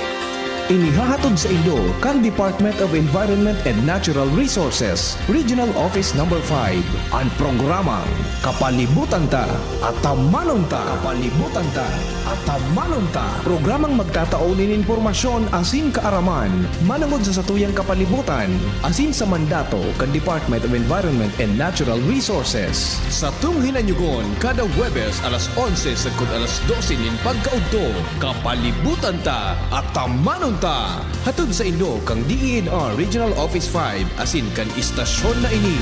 Inihahatod sa indo kan Department of Environment and Natural Resources, Regional Office Number five, an programang Kapalibutan Ta, Atamanon Ta. Kapalibutan Ta, Atamanon Ta. Programang magtatao nin impormasyon asin kaaraman manongod sa satuyang kapalibutan asin sa mandato kan Department of Environment and Natural Resources. Satong hinanyugon kada Huwebes alas onse sagkod alas dose nin pagkaudto. Kapalibutan Ta, Atamanon Ta. Hatod sa indo kan D E N R Regional Office five asin kan istasyon na ini.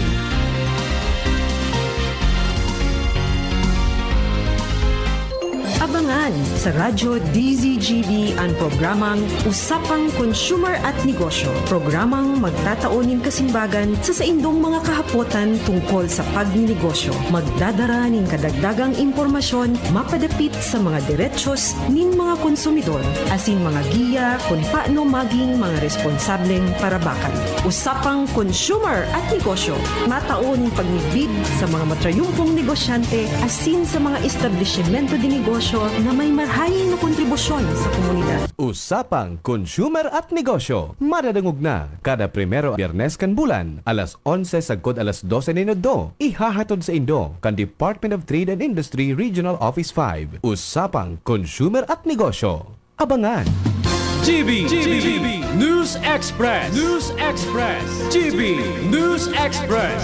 Abangan sa Radyo D Z G B an programang Usapang Consumer at Negosyo. Programang magtatao nin kasimbagan sa saindong mga kahapotan tungkol sa pagninegosyo. Magdadara nin kadagdagang impormasyon mapadapit sa mga derechos nin mga konsumidor, asin mga giya kun paano maging mga responsableng parabakan. Usapang Consumer at Negosyo, matao nin pagmidbid sa mga matrayumpong negosyante asin sa mga establisimento de negosyo na may marhay na kontribusyon sa komunidad. Usapang Consumer at Negosyo, madadangog na kada primero Biyernes kan bulan, alas onse sagkod alas dose nin udto. Ihahatod sa indo kan Department of Trade and Industry Regional Office five. Usapang Consumer at Negosyo. Abangan. G B, G B, News Express. News Express. G B News Express.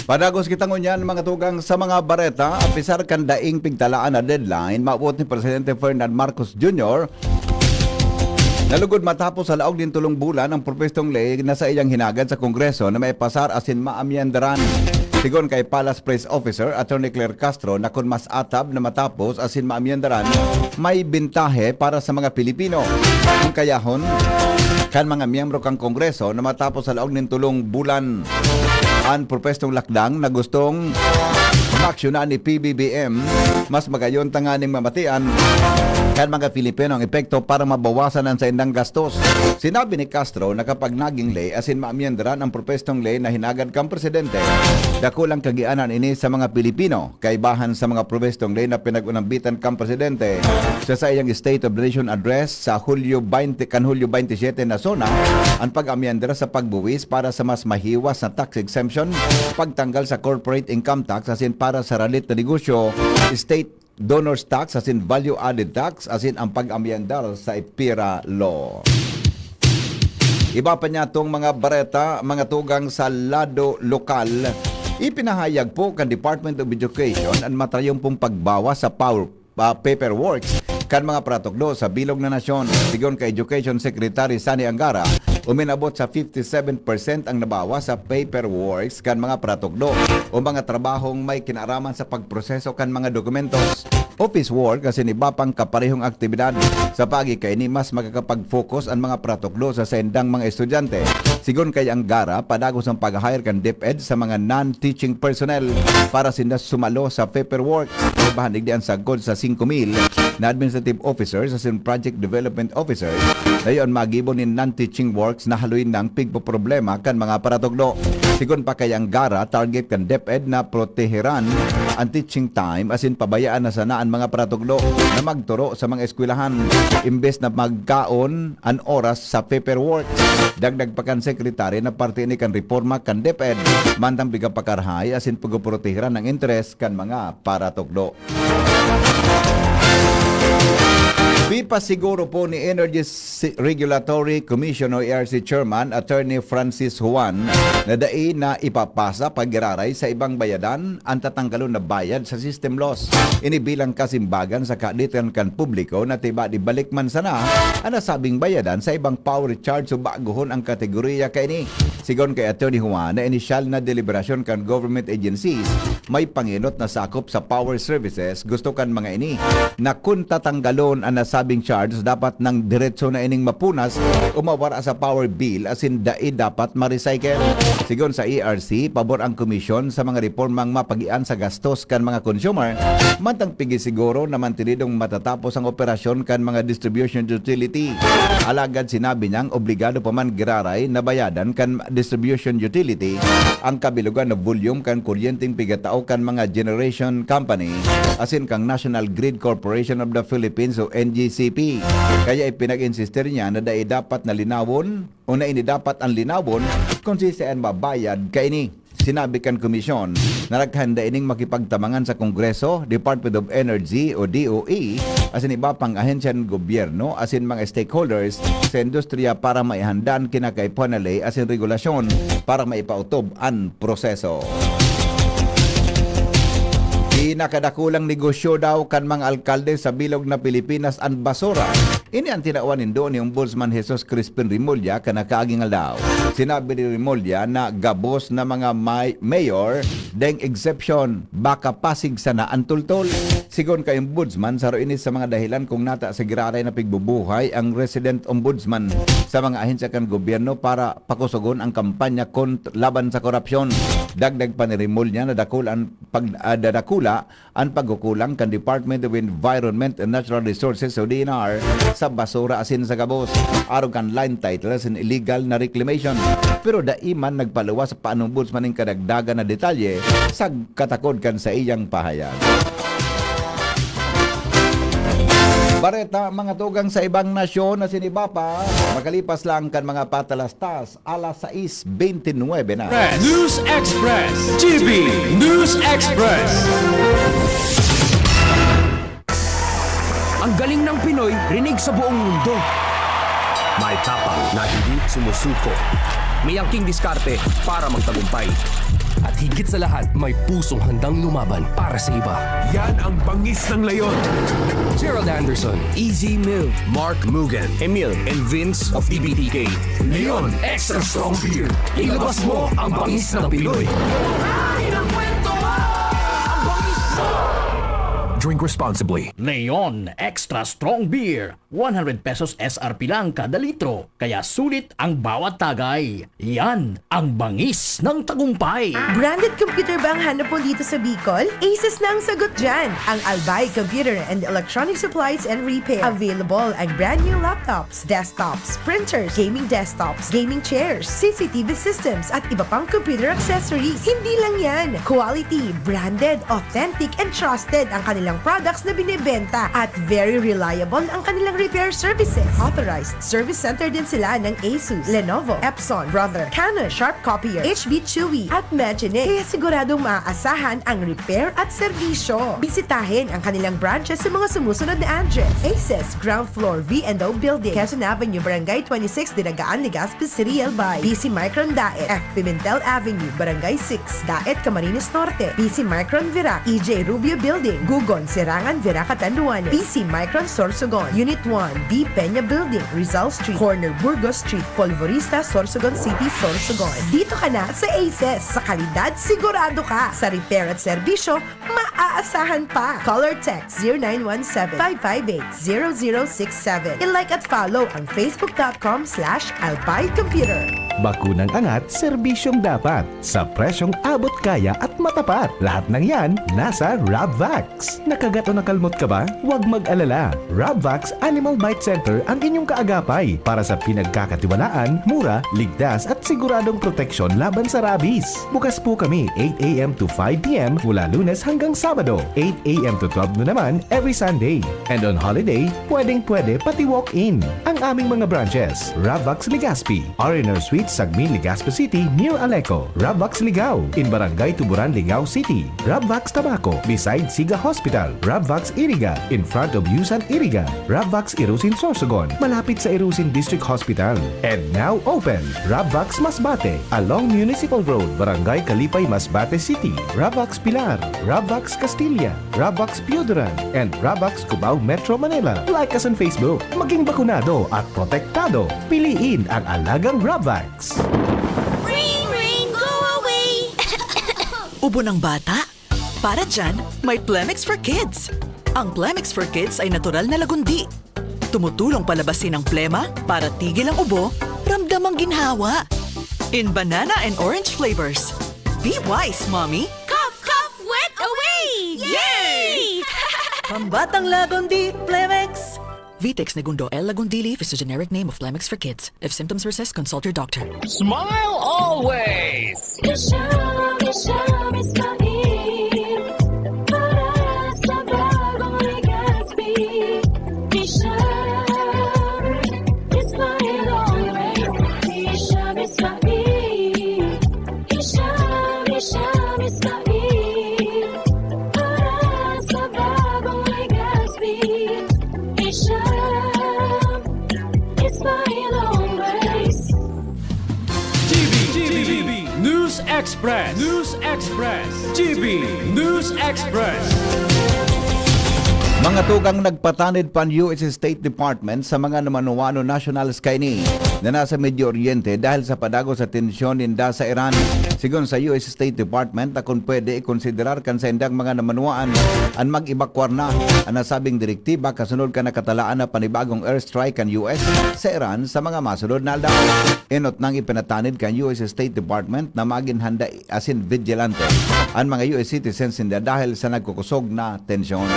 Padagos kita ngunyan, mga tugang, sa mga bareta. Apisar kan daing pigtalaan na deadline, maabot ni Presidente Ferdinand Marcos Junior na lugod matapos sa laog nin tolong bulan ang propwestong ley na saiyang hinagad sa Kongreso na maipasar asin maamyendaran. Sigon kay Palace Press Officer Attorney Claire Castro na kun mas atab na matapos asin maamyendaran, may bentahe para sa mga Pilipino. Ang kayahon kan mga miyembro kan Kongreso na matapos sa laog nin tolong bulan an propwestong lakdang na gustong maaksyonan ni P B B M, mas magayon tanganing mamatian kan mga Pilipino ang epekto para mabawasan an saindang gastos. Sinabi ni Castro na kapag naging ley asin maamyendaran ang propwestong ley na hinagad kan presidente, dakulang kagianan ini sa mga Pilipino, kaibahan sa mga propwestong ley na pinag-unambitan kan presidente sa saiyang State of the Nation Address sa Hulyo twenty, kan Hulyo twenty-seven na SONA an pag-amyendar sa pagbuwis para sa mas mahiwas na tax exemption, pagtanggal sa corporate income tax asin para sa ralit na negosyo, state donors tax asin value-added tax asin ang pag-amyendar sa PERA Law. Iba pa niya tong mga bareta, mga tugang, sa lado lokal. Ipinahayag po kan Department of Education an matrayumpong pagbawas sa power, ah, paperworks kan mga paratukdo sa bilog na nasyon. Sigon kay Education Secretary Sonny Angara, uminabot sa fifty-seven percent ang nabawas sa paperworks kan mga paratukdo o mga trabahong may kinaaraman sa pagproseso kan mga dokumentos, office work asin iba pang kaparehong aktibidad. Sa paagi kaini, mas makakapag-focus an mga paratukdo sa saindang mga estudyante. Sigon kay Angara, padagos ang pag-hire kan DepEd sa mga non-teaching personnel para sinda sumalo sa paperwork. Kaibahan digdi an sagkod sa singko mil na administrative officers asin project development officers, na iyo an magibo nin non-teaching works na haloy nang pigpoproblema kan mga paratukdo. Sigon pa kay Angara, target kan DepEd na proteheran an teaching time asin pabayaan na sana an mga paratukdo na magturo sa mga eskwelahan, imbes na magkaon an oras sa paperwork. Dagdag pa kan secretary na parte ini kan reforma kan DepEd, mantang pigapakarahay asin pagpoproteheran an interes kan mga paratukdo. Pipasiguro po ni Energy Si-, Regulatory Commission o E R C Chairman Attorney Francis Juan na dai na ipapasa pag-iraray sa ibang bayadan an tatanggalon na bayad sa system loss. Ini bilang kasimbagan sa kaaditan kan publiko na tiba di balik man sana an nasabing bayadan sa ibang power charge o baguhon ang kategoriya kaini. Sigon kay Attorney Juan, na inisyal na deliberasyon kan government agencies, may pangenot na sakop sa power services, gusto kan mga ini na kun tatanggalon an nasa sinasabing shards dapat nang diretso na ining mapunas o mawara sa power bill asin dai dapat ma-recycle. Sigon sa E R C, pabor ang komisyon sa mga repormang mapagian sa gastos kan mga consumer, mantang pigisiguro na mantenidong matatapos ang operasyon kan mga distribution utility. Alagad sinabi niyang obligado pa man giraray na bayadan kan distribution utility ang kabilogan na volume kan kuryenteng pigatao kan mga generation company asin kan National Grid Corporation of the Philippines o N G C P. Kaya ipinag-insistir niya na dai dapat na linawon o na ini dapat ang linawon kung siisay an mabayad kaini. Sinabi kan komisyon na naghanda ining makipagtabangan sa Kongreso, Department of Energy o D O E, asin iba pang ahensya ng gobyerno asin mga stakeholders sa industriya para maihanda an kinakaipuhan na ley asin regulasyon para maipaotob an proseso. Pinakadakulang negosyo daw kan mga alkalde sa bilog na Pilipinas an basura. Ini an tinawan nindo ni Ombudsman Jesus Crispin Remulla kan nakaaging aldaw. Sinabi ni Remulla na gabos na mga may-, mayor deng exception, baka Pasig sana an tultol. Sigon kay Ombudsman, saro ini sa mga dahilan kung nata sa giraray na pigbubuhay ang resident ombudsman sa mga ahensya kan gobyerno para pakusogon ang kampanya kont-, laban sa korupsyon. Dagdag pa ni Remulla na dakul an pag-, ah, dadakula an pagkukulang kan Department of Environment and Natural Resources o D N R sa basura asin sa gabos, arog kan land titles and illegal na reclamation. Pero dai man nagpaluwas pa an Ombudsman nin kadagdagan na detalye sa katakod kan saiyang pahayag. Bareta, mga tugang sa ibang nasyon na siniba pa, makalipas lang kan mga patalastas, alas sais bente nuebe na. News Express, G B News Express. Ang galing ng Pinoy, rinig sa buong mundo. May tapang na hindi sumusuko. May angking diskarte para magtagumpay. At higit sa lahat, may pusong handang lumaban para sa iba. Yan ang bangis ng leon. Gerald Anderson, Easy Mill, Mark Mugen, Emil, and Vince of T B T K. Leon Extra Strong Beer. Ilabas mo ang bangis ng Pinoy. Drink responsibly. Leon Extra Strong Beer. One hundred pesos S R P lang kada litro, kaya sulit ang bawat tagay. Yan ang bangis ng tagumpay. Branded computer ba ang hanap mo dito sa Bicol? Aces na ang sagot dyan. Ang Albay Computer and Electronic Supplies and Repair. Available ang brand new laptops, desktops, printers, gaming desktops, gaming chairs, C C T V systems, at iba pang computer accessories. Hindi lang yan. Quality, branded, authentic, and trusted ang kanilang products na binebenta at very reliable ang kanilang repair services. Authorized service center din sila ng Asus, Lenovo, Epson, Brother, Canon, Sharp Copier, H B Chewy, at Magine. Kaya siguradong maaasahan ang repair at serbisyo. Bisitahin ang kanilang branches sa mga sumusunod na address: Aces, ground floor, V and O Building, Quezon Avenue, Barangay twenty-six, Dinagaan, Legazpi City, Albay. P C Micron Daet, F Pimentel Avenue, Barangay six, Daet, Camarines Norte. P C Micron Virac, E J Rubio Building, Gugon, Serangan, Virac, Catanduanes. P C Micron Sorsogon, Unit one, B Peña Building, Rizal Street, corner Burgos Street, Polvorista, Sorsogon City, Sorsogon. Dito ka na sa Aces. Sa kalidad, sigurado ka. Sa repair at serbisyo, maaasahan pa. Call or text zero nine one seven, five five eight, zero zero six seven. I-like at follow ang facebook dot com slash albay computer. Bakunang angat, serbisyong dapat, sa presyong abot kaya at matapat. Lahat ng yan, nasa Rabvax. Nakagat o nakalmot ka ba? Huwag mag-alala. Rabvax Animal Bite Center ang inyong kaagapay para sa pinagkakatiwalaan, mura, ligtas at siguradong proteksyon laban sa rabies. Bukas po kami eight a m to five p m mula Lunes hanggang Sabado, eight a m to twelve noon naman every Sunday. And on holiday, pwedeng-pwede pati walk-in. Ang aming mga branches, Ravax Legazpi, R and R Suite, Sagmin, Legazpi City, near Aleco, Ravax Ligao, in Barangay Tuburan, Ligao City, Ravax Tabaco, beside Siga Hospital, Ravax Iriga, in front of Yusan Iriga, Ravax Irusin Sorsogon, malapit sa Irusin District Hospital. And now open, Ravax Masbate, along Municipal Road, Barangay Kalipay, Masbate City, Ravax Pilar, Ravax Castilla, Ravax Pioduran, and Ravax Cubao, Metro Manila. Like us on Facebook. Maging bakunado at protektado. Piliin ang alagang Ravax. Ring, ring, go away! Ubo ng bata? Para dyan, may Plemex for Kids. Ang Plemex for Kids ay natural na lagundi. Tumutulong palabasin ang plema, para tigil ang ubo, ramdam ang ginhawa. In banana and orange flavors. Be wise, Mommy! Cough, cough, wet away! Yay! Pambatang Lagundi, Plemex! Vitex Negundo L. Lagundili is the generic name of Plemex for kids. If symptoms persist, consult your doctor. Smile always! Isha, Isha, Ismail. Para sa bagong Legazpi. Isha, Ismail always. Isha, Ismail. Isha, Isha, Ismail. Para sa bagong Legazpi. Isha, Ismail always. G B, G B, News Express. News Express. G B News Express. Mga tugang, nagpatanid pa an U S State Department sa mga Manwano nationals kaini na nasa Medio Oriente dahil sa padagos sa tensyon ninda sa Iran. Sigon sa U S State Department, na kun pwede, ikonsiderar kan saindang mga Manwanong an mag-ebakwar na. An nasabing direktiba kasunod kan nakatalaan na panibagong airstrike kan U S sa Iran sa mga masunod na aldaw. Enot nang ipinatanid kan U S State Department na magin handa asin vigilante an mga U S citizens ninda dahil sa nagkukosog na tensyon.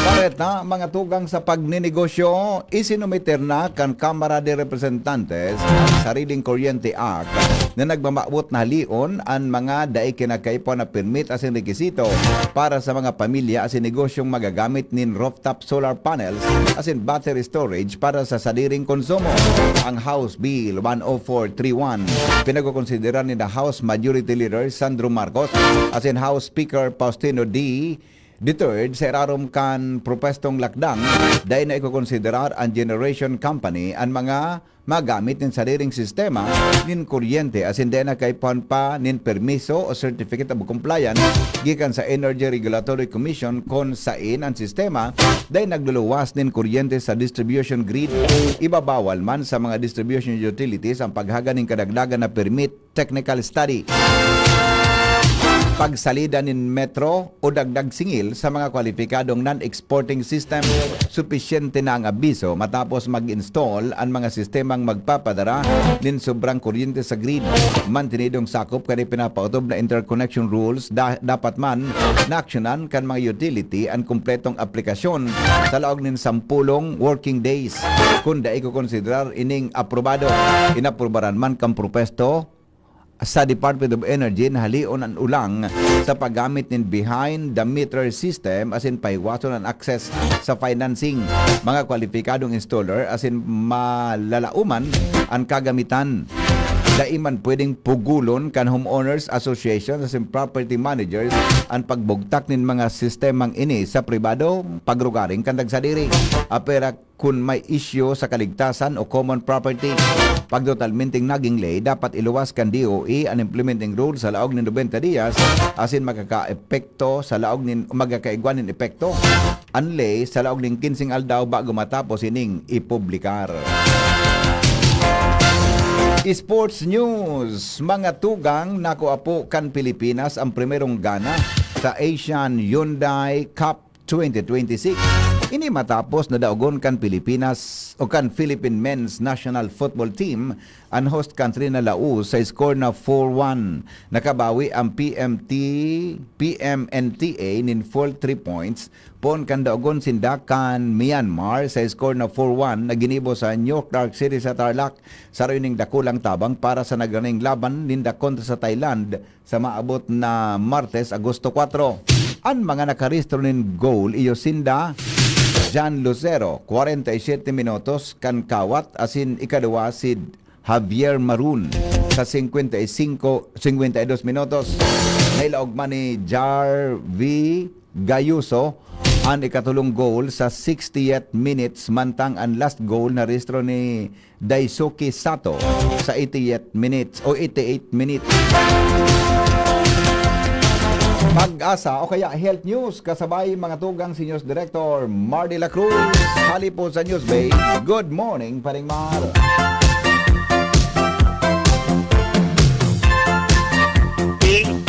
Pareta, mga tugang, sa pagninegosyo, isinumiter na kan Kamara de Representantes ang Sariling Kuryente Act na nagmamawot na halion an mga dai kinakaipuhan na permit asin rekisito para sa mga pamilya asin negosyong magagamit nin rooftop solar panels asin battery storage para sa sadiring konsumo. Ang House Bill one oh four three one pinagkokonsidera ni the House Majority Leader Sandro Marcos asin House Speaker Faustino D. the third, sa irarom kan propwestong lakdang, dai na ikokonsiderar an generation company an mga magamit nin sadiring sistema nin kuryente asin dai na kaipuhan pa nin permiso o certificate of compliance gikan sa Energy Regulatory Commission kun sain an sistema dai nagluluwas nin kuryente sa distribution grid. Ibabawal man sa mga distribution utilities ang paghaga nin kadagdagan na permit technical study. Pagsalida nin metro o dagdag singil sa mga kwalipikadong non-exporting system. Supisyente na ang abiso matapos mag-install an mga sistemang magpapadara nin sobrang kuryente sa grid. Mantinidong sakop kan ipinapautob na interconnection rules, da-, dapat man naaksyonan kan mga utility an kumpletong aplikasyon sa laog nin sampolong working days. Kun dai ko konsiderar ining aprobado, inaprubaran man kan propwesto sa Department of Energy na halion an ulang sa paggamit nin behind the meter system asin pahiwason an access sa financing. Mga kwalipikadong installer asin malalaoman an kagamitan. Dai man pwedeng pugulon kan Homeowners Association asin property managers an pagbugtak nin mga sistemang ini sa pribado, pagrugaring kan nagsadiri. Apera kun may isyu sa kaligtasan o common property. Pagtotalmenteng naging ley, dapat iluwas kan D O E an implementing rule sa laog nin nobenta diyas asin magkakaepekto sa laog nin, magkakaigwa nin epekto an ley sa laog nin kinseng aldaw bago matapos ining ipublikar. Sports News, mga tugang, nakua po kan Pilipinas ang primerong gana sa Asian Hyundai Cup twenty twenty-six. Ini matapos na daogon kan Pilipinas o kan Philippine Men's National Football Team an host country na Laos sa score na four one. Nakabawi ang P M T, P M N T A nin full three points poon kan daogon sinda kan Myanmar sa score na four one na ginibo sa New Clark City sa Tarlac. Saro ining dakulang tabang para sa nagraneng laban ninda kontra sa Thailand sa maabot na Martes, Agosto kwatro. An mga nakarehistro nin goal iyo sinda Jan Lucero, kwarenta y siyete minutos kan kawat, asin ikaduwa si Javier Marun sa singkwenta y singko, singkwenta y dos minutos. Nailaog man ni Jarvi Gayuso an ikatolong goal sa sixtieth minutes, mantang an last goal narehistro ni Daisuke Sato sa eightieth minutes o eighty-eight minutes. Pag-asa o kaya health news kasabay mga tugang si News Director Mar de la Cruz. Hali po sa News Bay. Good morning, Paring Mar. King,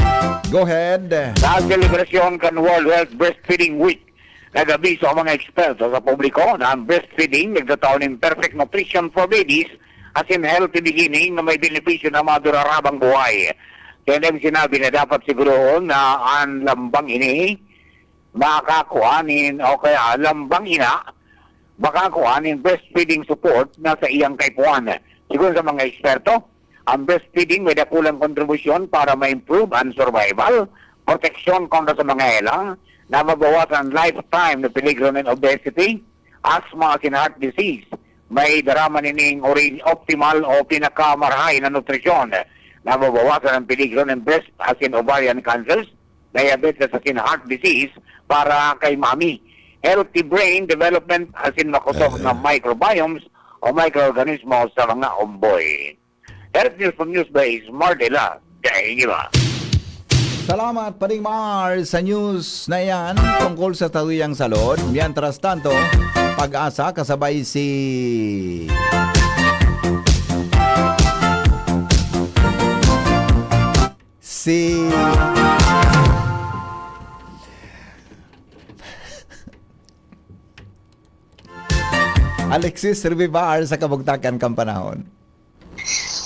Go ahead. Sa selebrasyon kan World Health Breastfeeding Week, Nag-abiso ang mga eksperto sa publiko na ang breastfeeding nagtatao nin perfect nutrition for babies, asin healthy beginning na may benepisyo na madurarabang buhay. Kaya nang sinabi na dapat siguroon na ang lambang ini makakua nin, o kaya lambang ina, makakua nin breastfeeding support na sa iyang kaipuhan. Sigon sa mga eksperto, ang breastfeeding may dakulang kontribusyon para ma-improve ang survival, proteksyon kontra sa mga hela, na mabawasan ang lifetime na peligro ng obesity, asthma, asin heart disease. May darama nining ori-, optimal o pinakamarahay na nutrisyon na mabawasan ang peligro ng breast asin ovarian cancers, diabetes asin heart disease para kay mami. Healthy brain development asin makosog na microbiomes o mikroorganismo sa mga omboy. Health News from News Base, Mardela, Dahigiba. Salamat, Pading Mar, sa news na iyan tungkol sa satuyang salud. Mientras tanto, Pag-asa kasabay si si Alexis Revivar sa kabugtakan kan panahon.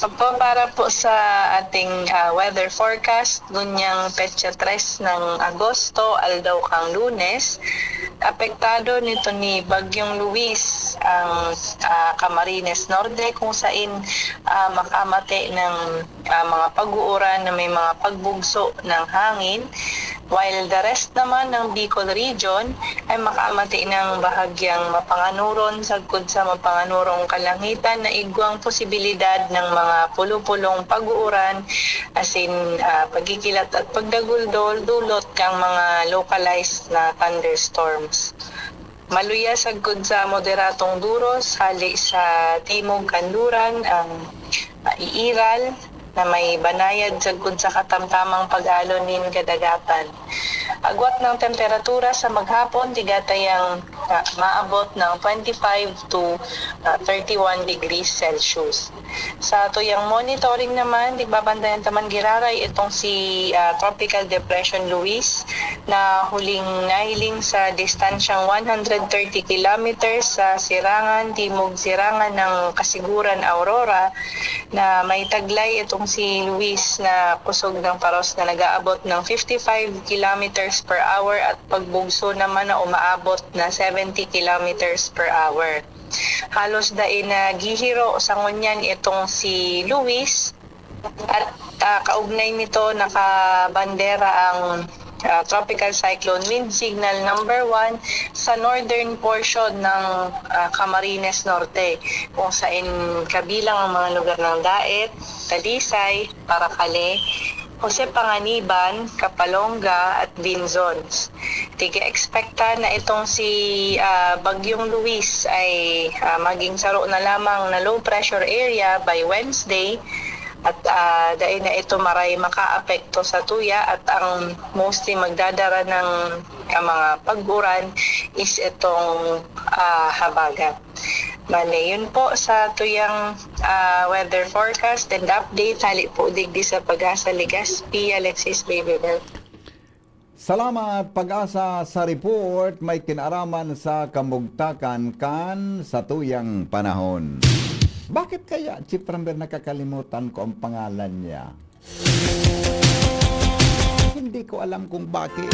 Opo, para po sa ating ah, weather forecast, ngunyang petsa tres ng Agosto, aldaw kang Lunes, apektado nito ni Bagyong Luis ang ah, Camarines Norte, kung sain ah, makamate ng ah, mga pag-uuran na may mga pagbugso ng hangin, while the rest naman ng Bicol Region ay makamate ng bahagyang mapanganuron sagkod sa mapanganurong kalangitan na igwang posibilidad ng mga pulo-pulong pag-uuran, asin ah, pagkikilat at pagdaguldol dulot kang mga localized na thunderstorms. Maluya sagkod sa moderadong duros hali sa timog kanluran ang ah, iiral na may banayad sagkod sa katamtamang pag-alon nin kadagatan. Agwat ng temperatura sa maghapon, tigatayang ah, maabot ng twenty-five to ah, thirty-one degrees Celsius. Sa tuyang monitoring naman, tigbabantayan ta man giraray itong si ah, Tropical Depression Luis na huling nahiling sa distansyang one hundred thirty kilometers sa sirangan, timog sirangan ng Kasiguran, Aurora, na may taglay itong si Luis na kusog ng paros na nag-aabot ng fifty-five kilometers per hour at pagbugso naman na umaabot na seventy kilometers per hour. Halos dai naghihiro sa ngunyan itong si Luis at ah, kaugnay nito nakabandera ang ah, Tropical Cyclone Wind Signal number one sa northern portion ng ah, Camarines Norte, kung saan kabilang ang mga lugar ng Daet, Talisay, Paracale, Jose Panganiban, Capalonga at Binzon. Tig-eekspekta na itong si ah, Bagyong Luis ay ah, maging saro na lamang na low pressure area by Wednesday at ah, dai na ito maray makaapekto sa tuya at ang mostly magdadara ng ah, mga pag-uran is itong ah, habagat. Bale, yun po sa tuyang ah, weather forecast and update. Hali po digdi sa Pag-asa Legazpi, Alexis Baby Bell. Salamat, Pag-asa, sa report may kinaraman sa kamugtakan kan sa tuyang panahon. Bakit kaya, Chief Ramber, nakakalimutan ko ang pangalan niya? Hindi ko alam kung bakit.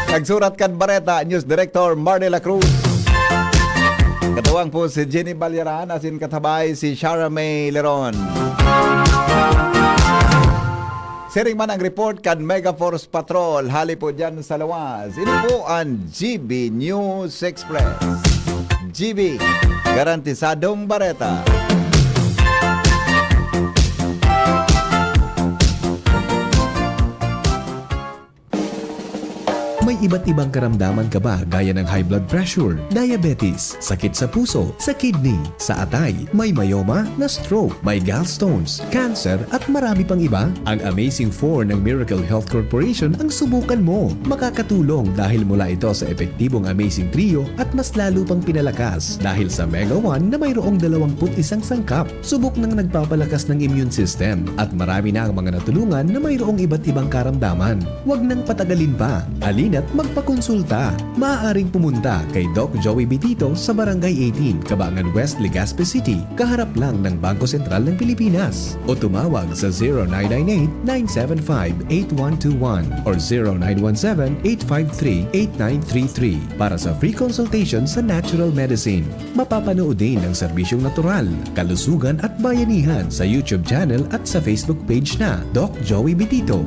Nagsurat kan bareta, News Director Marnela Cruz. Katuwang po si Jenny Balyaran, asin katabay si Shara May Leron. Siring man ang report kan Mega Force Patrol, hali po dyan sa lawas. Ini po ang G B News Express. G B, garantisadong bareta. May Iba't ibang karamdaman ka ba gaya ng high blood pressure, diabetes, sakit sa puso, sa kidney, sa atay, may myoma, na-stroke, may gallstones, cancer at marami pang iba? Ang Amazing four ng Miracle Health Corporation ang subukan mo. Makakatulong dahil mula ito sa epektibong Amazing Trio at mas lalo pang pinalakas dahil sa Mega one na mayroong dalawang put isang sangkap. Subok nang nagpapalakas ng immune system at marami na ang mga natulungan na mayroong iba't ibang karamdaman. Huwag nang patagalin pa. Alina't magpakonsulta. Maaaring pumunta kay Doc Joey Bitito sa Barangay eighteen, Cabangan West, Legazpi City, kaharap lang ng Bangko Sentral ng Pilipinas. O tumawag sa zero nine nine eight, nine seven five, eight one two one or zero nine one seven, eight five three, eight nine three three para sa free consultation sa natural medicine. Mapapanood din ang serbisyong natural, kalusugan at bayanihan sa YouTube channel at sa Facebook page na Doc Joey Bitito.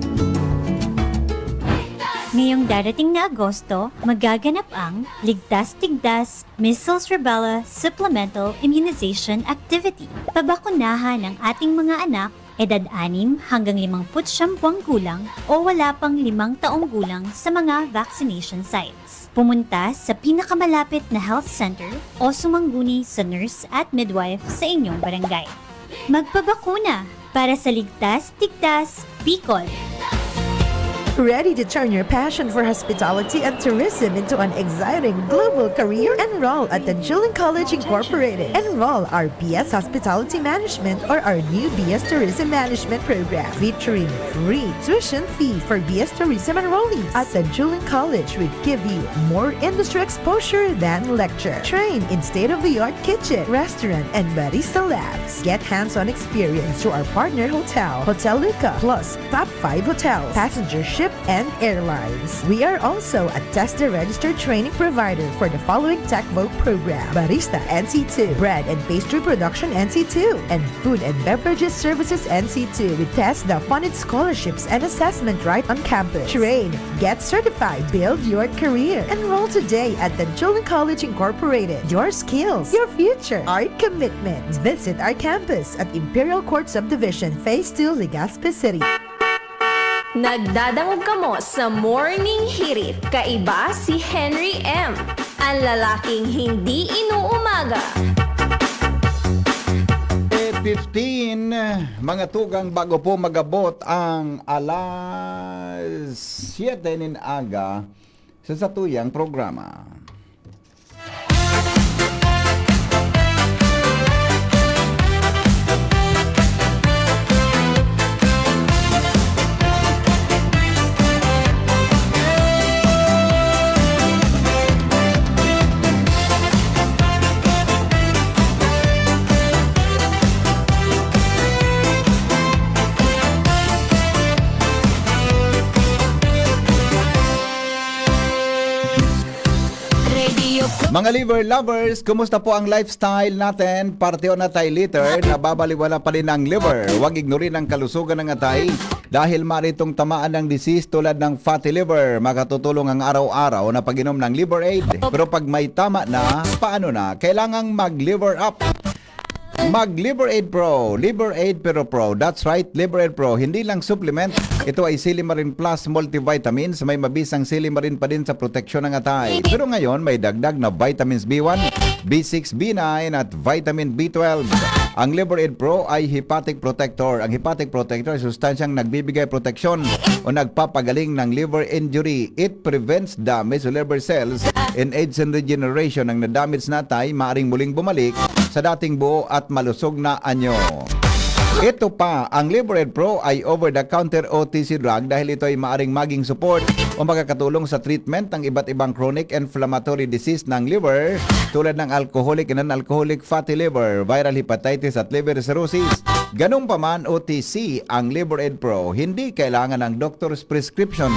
Ngayong darating na Agosto, magaganap ang Ligtas Tigdas Measles Rubella Supplemental Immunization Activity. Pabakunahan ang ating mga anak, edad anim hanggang limampu't siyam buwang gulang o wala pang limang taong gulang sa mga vaccination sites. Pumunta sa pinakamalapit na health center o sumangguni sa nurse at midwife sa inyong barangay. Magpabakuna para sa ligtas, tigtas, Bicol! Ready to turn your passion for hospitality and tourism into an exciting global career? Enroll at Tanjuling College Incorporated. Enroll our B S Hospitality Management or our new B S Tourism Management program featuring free tuition fee for B S Tourism enrollees. At Tanjuling College, we give you more industry exposure than lecture. Train in state-of-the-art kitchen, restaurant, and barista labs. Get hands-on experience through our partner hotel, Hotel Luca, plus top five hotels, passenger ship, and airlines. We are also a TESDA registered training provider for the following Tech Voc program: Barista N C two, Bread and Pastry Production N C two, and Food and Beverages Services N C two with TESDA funded scholarships and assessment right on campus. Train, get certified, build your career. Enroll today at Tanjuling College Incorporated. Your skills, your future, our commitment. Visit our campus at Imperial Court Subdivision, Phase two, Legazpi City. Nagdadangog kamo sa Morning Hirit. Kaiba si Henry M, ang lalaking hindi inuumaga. Eight fifteen, mga tugang, bago po magabot ang alas siyete nin aga sa satuyang programa. Mga liver lovers, kumusta po ang lifestyle natin? Parte na tayo liter, nababaliwala pa rin ang liver. Huwag ignorin ang kalusugan ng atay dahil maari itong tamaan ng disease tulad ng fatty liver. Makatutulong ang araw-araw na pag-inom ng Liver Aid. Pero pag may tama na, paano na? Kailangang mag-liver up. Mag Liver Aid Pro. Liver Aid Pero Pro. That's right, Liver Aid Pro. Hindi lang supplement. Ito ay Silimarin Plus Multivitamins. May mabisang silimarin pa din sa proteksyon ng atay. Pero ngayon, may dagdag na vitamins B one, B six, B nine at vitamin B twelve. Ang Liver Aid Pro ay hepatic protector. Ang hepatic protector ay sustansyang nagbibigay proteksyon o nagpapagaling ng liver injury. It prevents damage to liver cells in age and regeneration. Ang na-damage na atay maaring muling bumalik sa dating buo at malusog na anyo. Ito pa, ang Liver Aid Pro ay over-the-counter O T C drug dahil ito ay maaring maging support o makakatulong sa treatment ng iba't ibang chronic inflammatory disease ng liver tulad ng alcoholic and non-alcoholic fatty liver, viral hepatitis at liver cirrhosis. Ganun pa man, O T C ang Liver Aid Pro, hindi kailangan ng doctor's prescription.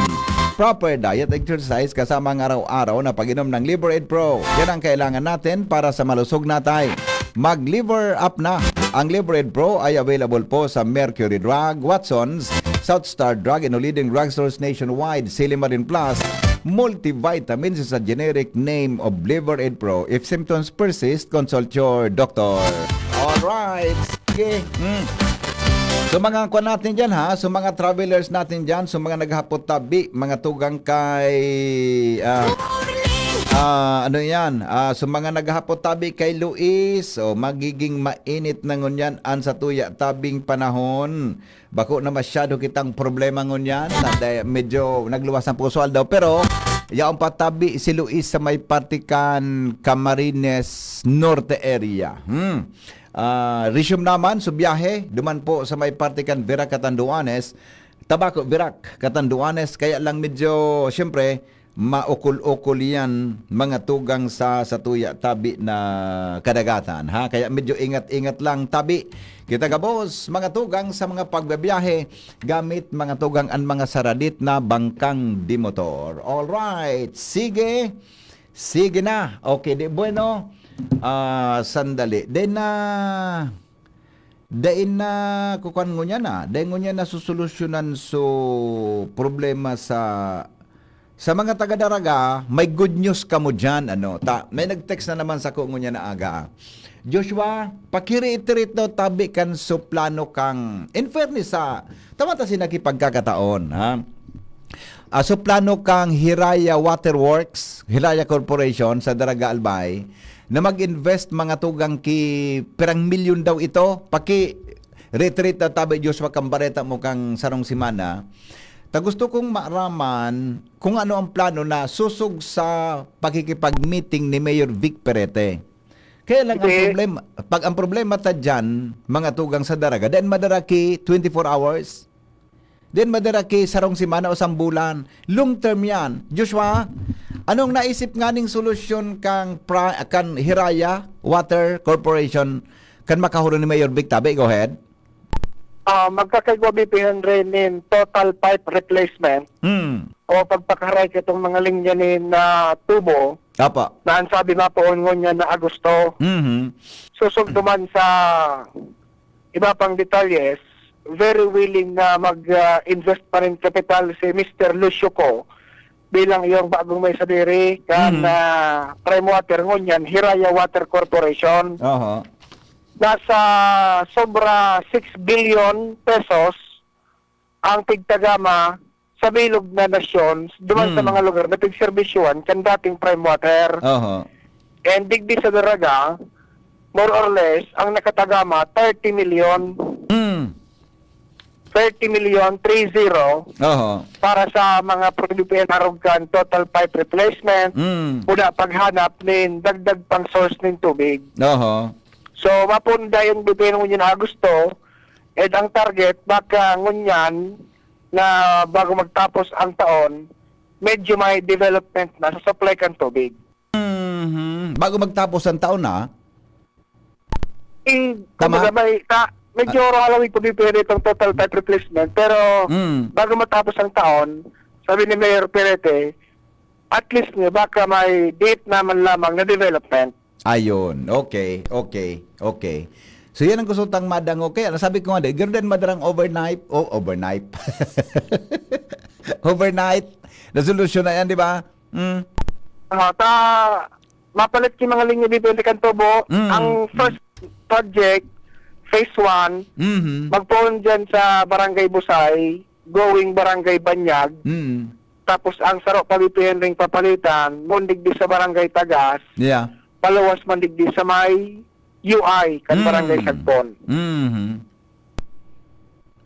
Proper diet, exercise kasama ang araw-araw na pag-inom ng Liver Aid Pro. Yan ang kailangan natin para sa malusog na atay. Mag-liver up na! Ang Liver Aid Pro ay available po sa Mercury Drug, Watson's, South Star Drug, and leading drugstores nationwide. Silimarin Plus Multivitamins is a generic name of Liver Aid Pro. If symptoms persist, consult your doctor. Alright. Sige. Mm. So, mga kwan natin dyan, ha? So, mga travelers natin dyan, so, mga naghapot tabi, mga tugang kay, ah, ah, ano yan? Ah, so, mga naghapot tabi kay Luis, so, magiging mainit na ngunyan an satuya tabing panahon. Bako na masyado kitang problema ngunyan. Na, dahil medyo nagluwas ang puso aldaw. Pero, yaon pa tabi si Luis sa may parte kan Camarines Norte area. Hmm. Ah, resume naman, so biyahe, duman po sa may parte kan Virac, Catanduanes. Tabaco, Virac, Catanduanes. Kaya lang medyo, siyempre, maukol-ukol yan, mga tugang sa, sa tuya tabi na kadagatan, ha? Kaya medyo ingat-ingat lang tabi. Kita gabos, mga tugang sa mga pagbabiyahe, gamit mga tugang an mga saradit na bangkang di motor. Alright, sige. Sige na. Okay, di bueno. Ah, sandali. Then, ah, dai na kukuan ngunyan na. Dai ngunyan na susolusyonan so problema sa, sa mga taga Daraga. May good news kamo diyan, ano. Ta, may nag-text na naman sa ko ngunyan na aga. Joshua, pakiriit-riit daw tabi kan suplano kang, in fairness sa, tama ta si nakipagkakataon, ha? Ah, suplano kang Hiraya Waterworks, Hiraya Corporation sa Daraga Albay, na mag-invest mga tugang ki pirang milyon daw ito. Paki retreat na tabi, Joshua, kang bareta mo kang sarong semana. Ta gusto kong maaraman kung ano ang plano na susog sa pakikipag-meeting ni Mayor Vic Perete. Kaya lang ang Hindi. problema, pag ang problema ta diyan, mga tugang sa Daraga, dai madara ki twenty-four hours. Dai madara ki sarong semana o sambulan. Long term yan. Joshua, anong naisip nganing solusyon kang pra-, kan Hiraya Water Corporation kan makahuron ni Mayor Vic tabi? Go ahead. Ah, magkakaigwa, B P Henry, nin total pipe replacement Hmm. o pagpakaharay kitong mga linya nin, ah, tubo Apa. na ang sabi nga poon ngunyan na Agosto. Mhm. Susog duman sa iba pang detalyes, very willing na mag, ah, invest pa rin kapital si Mister Lucio Co bilang iyong bagong may sadiri kan, Mhm. ah, Prime Water ngunyan, Hiraya Water Corporation. Aha. Nasa sobra six billion pesos ang pigtagama sa bilog na nasyon, duman sa Hmm. mga lugar na pigserbisyohan kan dating Prime Water. Aha. And digdi sa Daraga, more or less, ang nakatagama, thirty million. Hmm. Thirty million, three zero, Aha. para sa mga produbeen arog kan total pipe replacement, Hmm. kuda paghanap nin dagdag pang source nin tubig. Aha. So, mapunda yung B P N ngunyan na Agosto, and ang target, baka ngunyan na bago magtapos ang taon, medyo may development na sa supply kan tubig. Mhm. Bago magtapos ang taon, ah. Eh, Tama? kumbaga, may, ta-, medyo Ah. halawig pa din pwede itong total pipe replacement, pero Mm. bago matapos ang taon, sabi ni Mayor Perete, at least nga, baka may date naman lamang na development. Ayun. Okay, okay, okay. So, yan ang gusto tang madangog. Kaya, nasabi ko nga, di, garo din madarang overnight. Oh, overnight. Overnight. Nasolusyon na yan, di ba? Mm. Ah, ta, mapalit ki mga linya dito kan tubo. Mm. Ang first project, phase one, Mhm. magpoon dyan sa Barangay Busay, going Barangay Banyag. Mm. Tapos ang saro pa, B P N ring papalitan, mundigdi sa Barangay Tagas, Yeah. paluwas man digdi sa may U I, kan Barangay Mm. Sagpon. Mhm.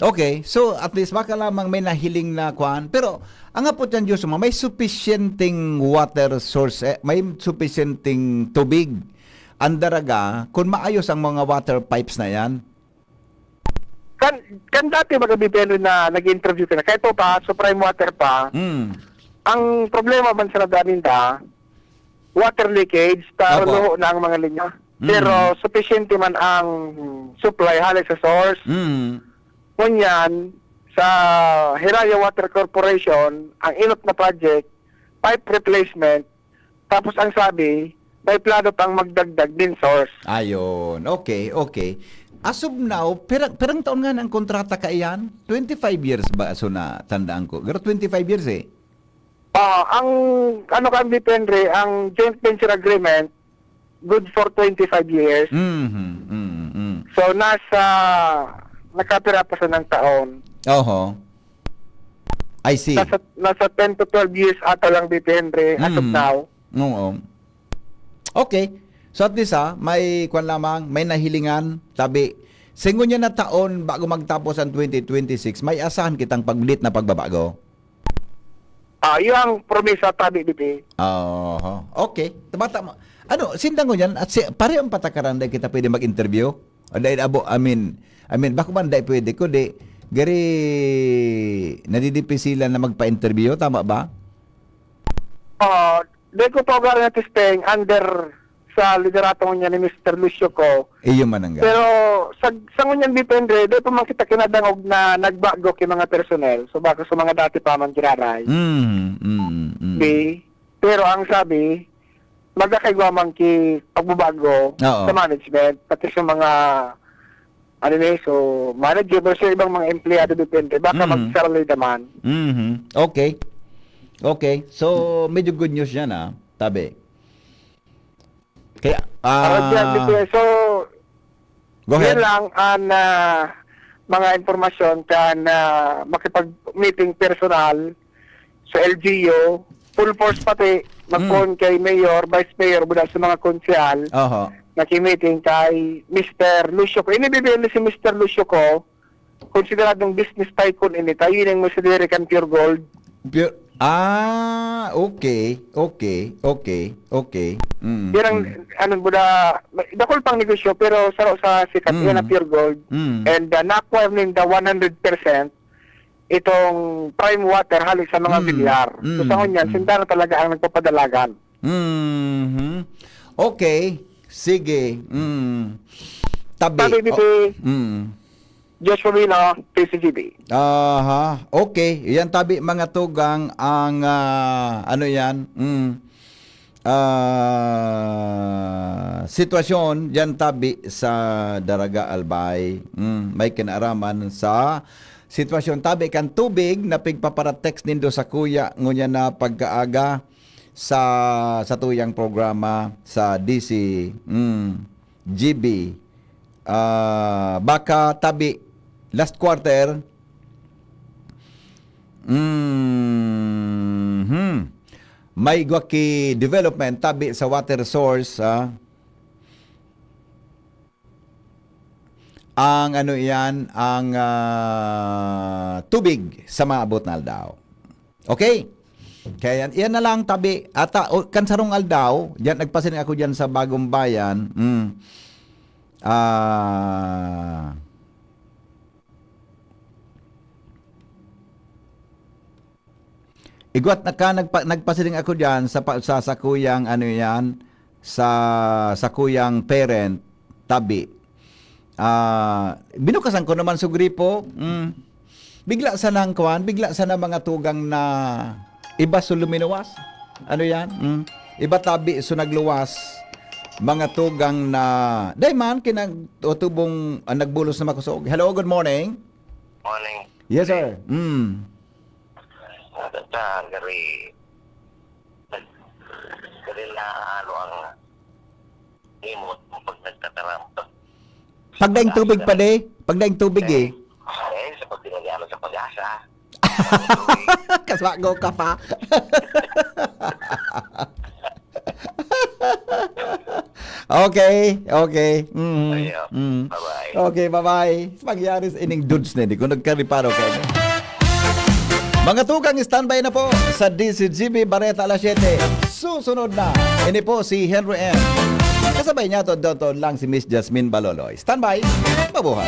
Okay, so at least baka lamang may nahiling na kwan. Pero ang apot yan, Joshua, may supisyenteng water source, eh, may supisyenteng tubig ang Daraga kung maayos ang mga water pipes na yan? Kan, kan dati, mga B P N na nag-interview ka na, kahit pa, pa, Supreme Water pa, Mm. ang problema man sa nadaninda, water leakage, ta Apo. luho na ang mga linya. Mm. Pero supisyente man ang supply hali sa source. Mm. Ngunyan, sa Hiraya Water Corporation, ang inot na project, pipe replacement, tapos ang sabi, may plano pang magdagdag din source. Ayun. Okay, okay. As of now, pirang, pirang taon nga na ang kontrata kaiyan? Twenty-five years ba? So, na tandaan ko. Pero twenty-five years eh. Ah, ang, ano ka, B P N, ang joint venture agreement, good for twenty-five years. Mhm, mm, mm. So, nasa nakapira pa siya ng taon. Oho. I see. Nasa, nasa ten to twelve years ata lang, B P Henry, as of Mm. now. Oo. Okay. So at least ha, may kwan lamang, may nahilingan, tabi. Sa ngunyan na taon, bago magtapos ang twenty twenty-six, may asahan kitang paglit na pagbabago. Ah, yun ang promesa, tabi, B P. Oho. Okay. Tabata mo. Ano, sinda ngunyan, at si, pare ang patakaran dahil kita pwede mag-interview? O dahil abo, I mean, I mean, bako man dahil pwede ko, di, gari, nadidipisilan na magpa-interview, tama ba? Ah, di ko pa ba natesting under sa liderato niya ni Mister Lucio Co. Iyo man ang Pero sa, sa ngunyan, B P Henry, di pa man kita kinadangog na nagbago ki mga personnel. So baka sa mga dati pa man giraray. Mm, mm, mm. Di. Pero ang sabi, magkakaigwa man ki pagbabago Oo. sa management, pati sa mga ano na yun, so manager, pero sa ibang mga empleyado, depende. Baka Mm. magsarali naman. Mhm. Okay. Okay. So, medyo good news yan, ah. Tabi. Kaya, Para ah, dyan, dito, so, go ahead. Yan lang ang ah, mga impormasyon kan ah, makipag-meeting personal sa L G U, full force pati, mag-phone kay Mayor, Vice Mayor, buda sa mga konsehal, Oho. naki-meeting kay Mister Lucio Co. Inibibigay ni si Mister Lucio Co, konsideradong business tycoon ini, tayo yung mo sa Dirican Pure Gold. Pure, ah, okay, okay, okay, okay. Mm, Yan ang, mm. ano, buda, dakul pang negosyo, pero saro sa sikat, Mm. yan ang Pure Gold. Mm. And uh, na-acquire ninda one hundred percent itong prime water hali sa mga Mm. bilyar. So, Mm. sa ngunyan, Mm. sindano talaga ang nagpapadalagan. Mhm. Okay. Sige. Mm. Tabi. Tabi, Bibi. Oh, mm. Joshua Vino, P C G B. Aha. Okay. Yan tabi, mga tugang, ang ah, ano yan? Mm. Ah, sitwasyon yan tabi sa Daraga, Albay. Mm. May kinaaraman sa sitwasyon tabi kan tubig na pigpaparatext nindo sa kuya ngunyan na pagkaaga sa satuyang programa sa D C, mm, G B. Ah, baka tabi last quarter, mhm, may igwa ki development tabi sa water source, ah, ang ano iyan, ang ah, tubig sa maabot na aldaw. Okay? Kaya yan, yan na lang tabi. Ata, o, kan sarong aldaw, diyan, nagpasiring ako diyan sa Bagong Bayan. Mm. Ah, igwat na ka, nagpa, nagpasiring ako diyan sa, pa- sa sakuyang, ano yan, sa sakuyang parent, tabi. Ah, binukasan ko naman su gripo. Mm. Bigla sanang kuwan, bigla sana mga tugang na iba su luminuwas. Ano yan? Mm. Iba tabi su nagluwas. Mga tugang na, dai man, kinag-, o tubong, ah, nagbulos na makusog. Hello, good morning. Morning. Yes, sir. Mm. Nagkata, gari. Gari na ano ang imot mo pag nagtataram. Pagdaing tubig pa, de. Pagdaing tubig, eh. Eh, sa pagpinagano sa pag-asa. Kaswago ka pa. Okay, okay. Mm, Ayo. mm. Bye-bye. Okay, bye-bye. Mangyari sa ining dudes na, di ko nagkariparo kayo. Mga tugang, standby na po sa D C G B Bareta alas siyete. Susunod na. Ini po si Henry M. Kasabay niya to, doon lang si Miss Jasmine Baloloy. Standby. Mabuhay.